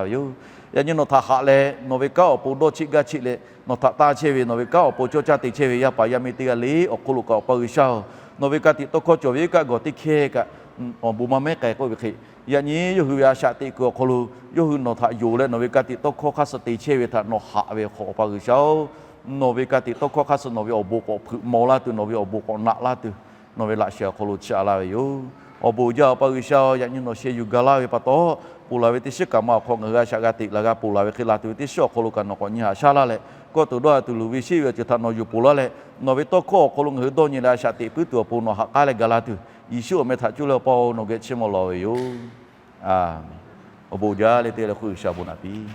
laˇ ve yoˬ. Yaꞈ nyi nawˬ htaꞈ haꞈ leh, nawˬ ve kanˉ awˬ pon dawˇ cheˆ gaˇ cheˆ leh, nawˬ htaꞈ tanˇ chehˇ ve nawˬ ve kanˉ awˬ pon cawˇ caˇ te chehˇ ve yaˇ paˍ yaˇ miˇ teˇ g'aˇ le awˬ hk'aw lo kaꞈ, Awˬ pa G'uiˬsha-oˬ, nawˬ ve ka tiꞈ tawˇ hkawˇ cawˬ ve iˉ kaˆ gawˬ teˇ hkehˇ kaꞈ, awˬ bon maˇ mehˉ k'ai k'oˆ ve hk'e, yaꞈ nyi yawˇ hui ve a shaꞈ teꞈ kuiˬ awˬ hk'aw lo yawˇ hui nawˬ htaꞈ yonˍ leh nawˬ ve ka tiꞈ tawˇ hkawˇ hk'aˇ suh te chehˇ ve htaꞈ nawˬ haꞈ ve awˬ hk'aw, Awˬ pa G'uiˬsha-oˬ, nawˬ ve ka tiꞈ tawˇ hkawˇ hk'aˇ suh nawˬ ve awˬ bon k'awꞈ hpeuꞈ maw laˇ tuˬ, nawˬ ve awˬ bon k'awꞈ naꞈ laˇ tuˬ, nawˬ ve laꞈ shehˍ awˬ hk'aw lo chiˇ aꞈ laˇ ve yoˬ. Awˬ bon jaˇ Awˬ pa G'uiˬsha-oˬ, yaꞈ nyi nawˬ sheh yuˬ gaˬ laˇ ve pa taw, ponˬ laˬ ve teˇ shiˉ kaꞈ ma awˬ hk'aw ngaˬ hui a shaꞈ g'a teꞈ laˬ g'a ponˬ laˬ ve hk'e, laˬ tuˬ ve teˇ shiˉ awˬ hk'aw lo kaꞈ nawˬ k'awꞈ nyi haꞈ shaˉ laˇ leh, kawˇ tuˬ dawˇ ha tuˬ luˬ ve sheˆ ve awˬ ceuˬ htaꞈ nawˬ yuˬ ponˬ laˇ leh, nawˬ ve tawˇ hkawˇ awˬ hk'aw lo ngaˬ hui dawˇ nyi leh a shaꞈ teꞈ puiˉ tuˬ awˬ pon nawˬ ha k'aˉ leh gaˬ la tuˬ, Yeˍsuˆ awˬ meh htaꞈ cuˇ leh Awˬ pa-oˬ, nawˬ geh chiˇ mvuh lawˬ ve yoˬ. Awˬ bon jaˇ leh teˇ g'aˇ le hk'oˆ G'uiˬsha bon naꞈ piˇ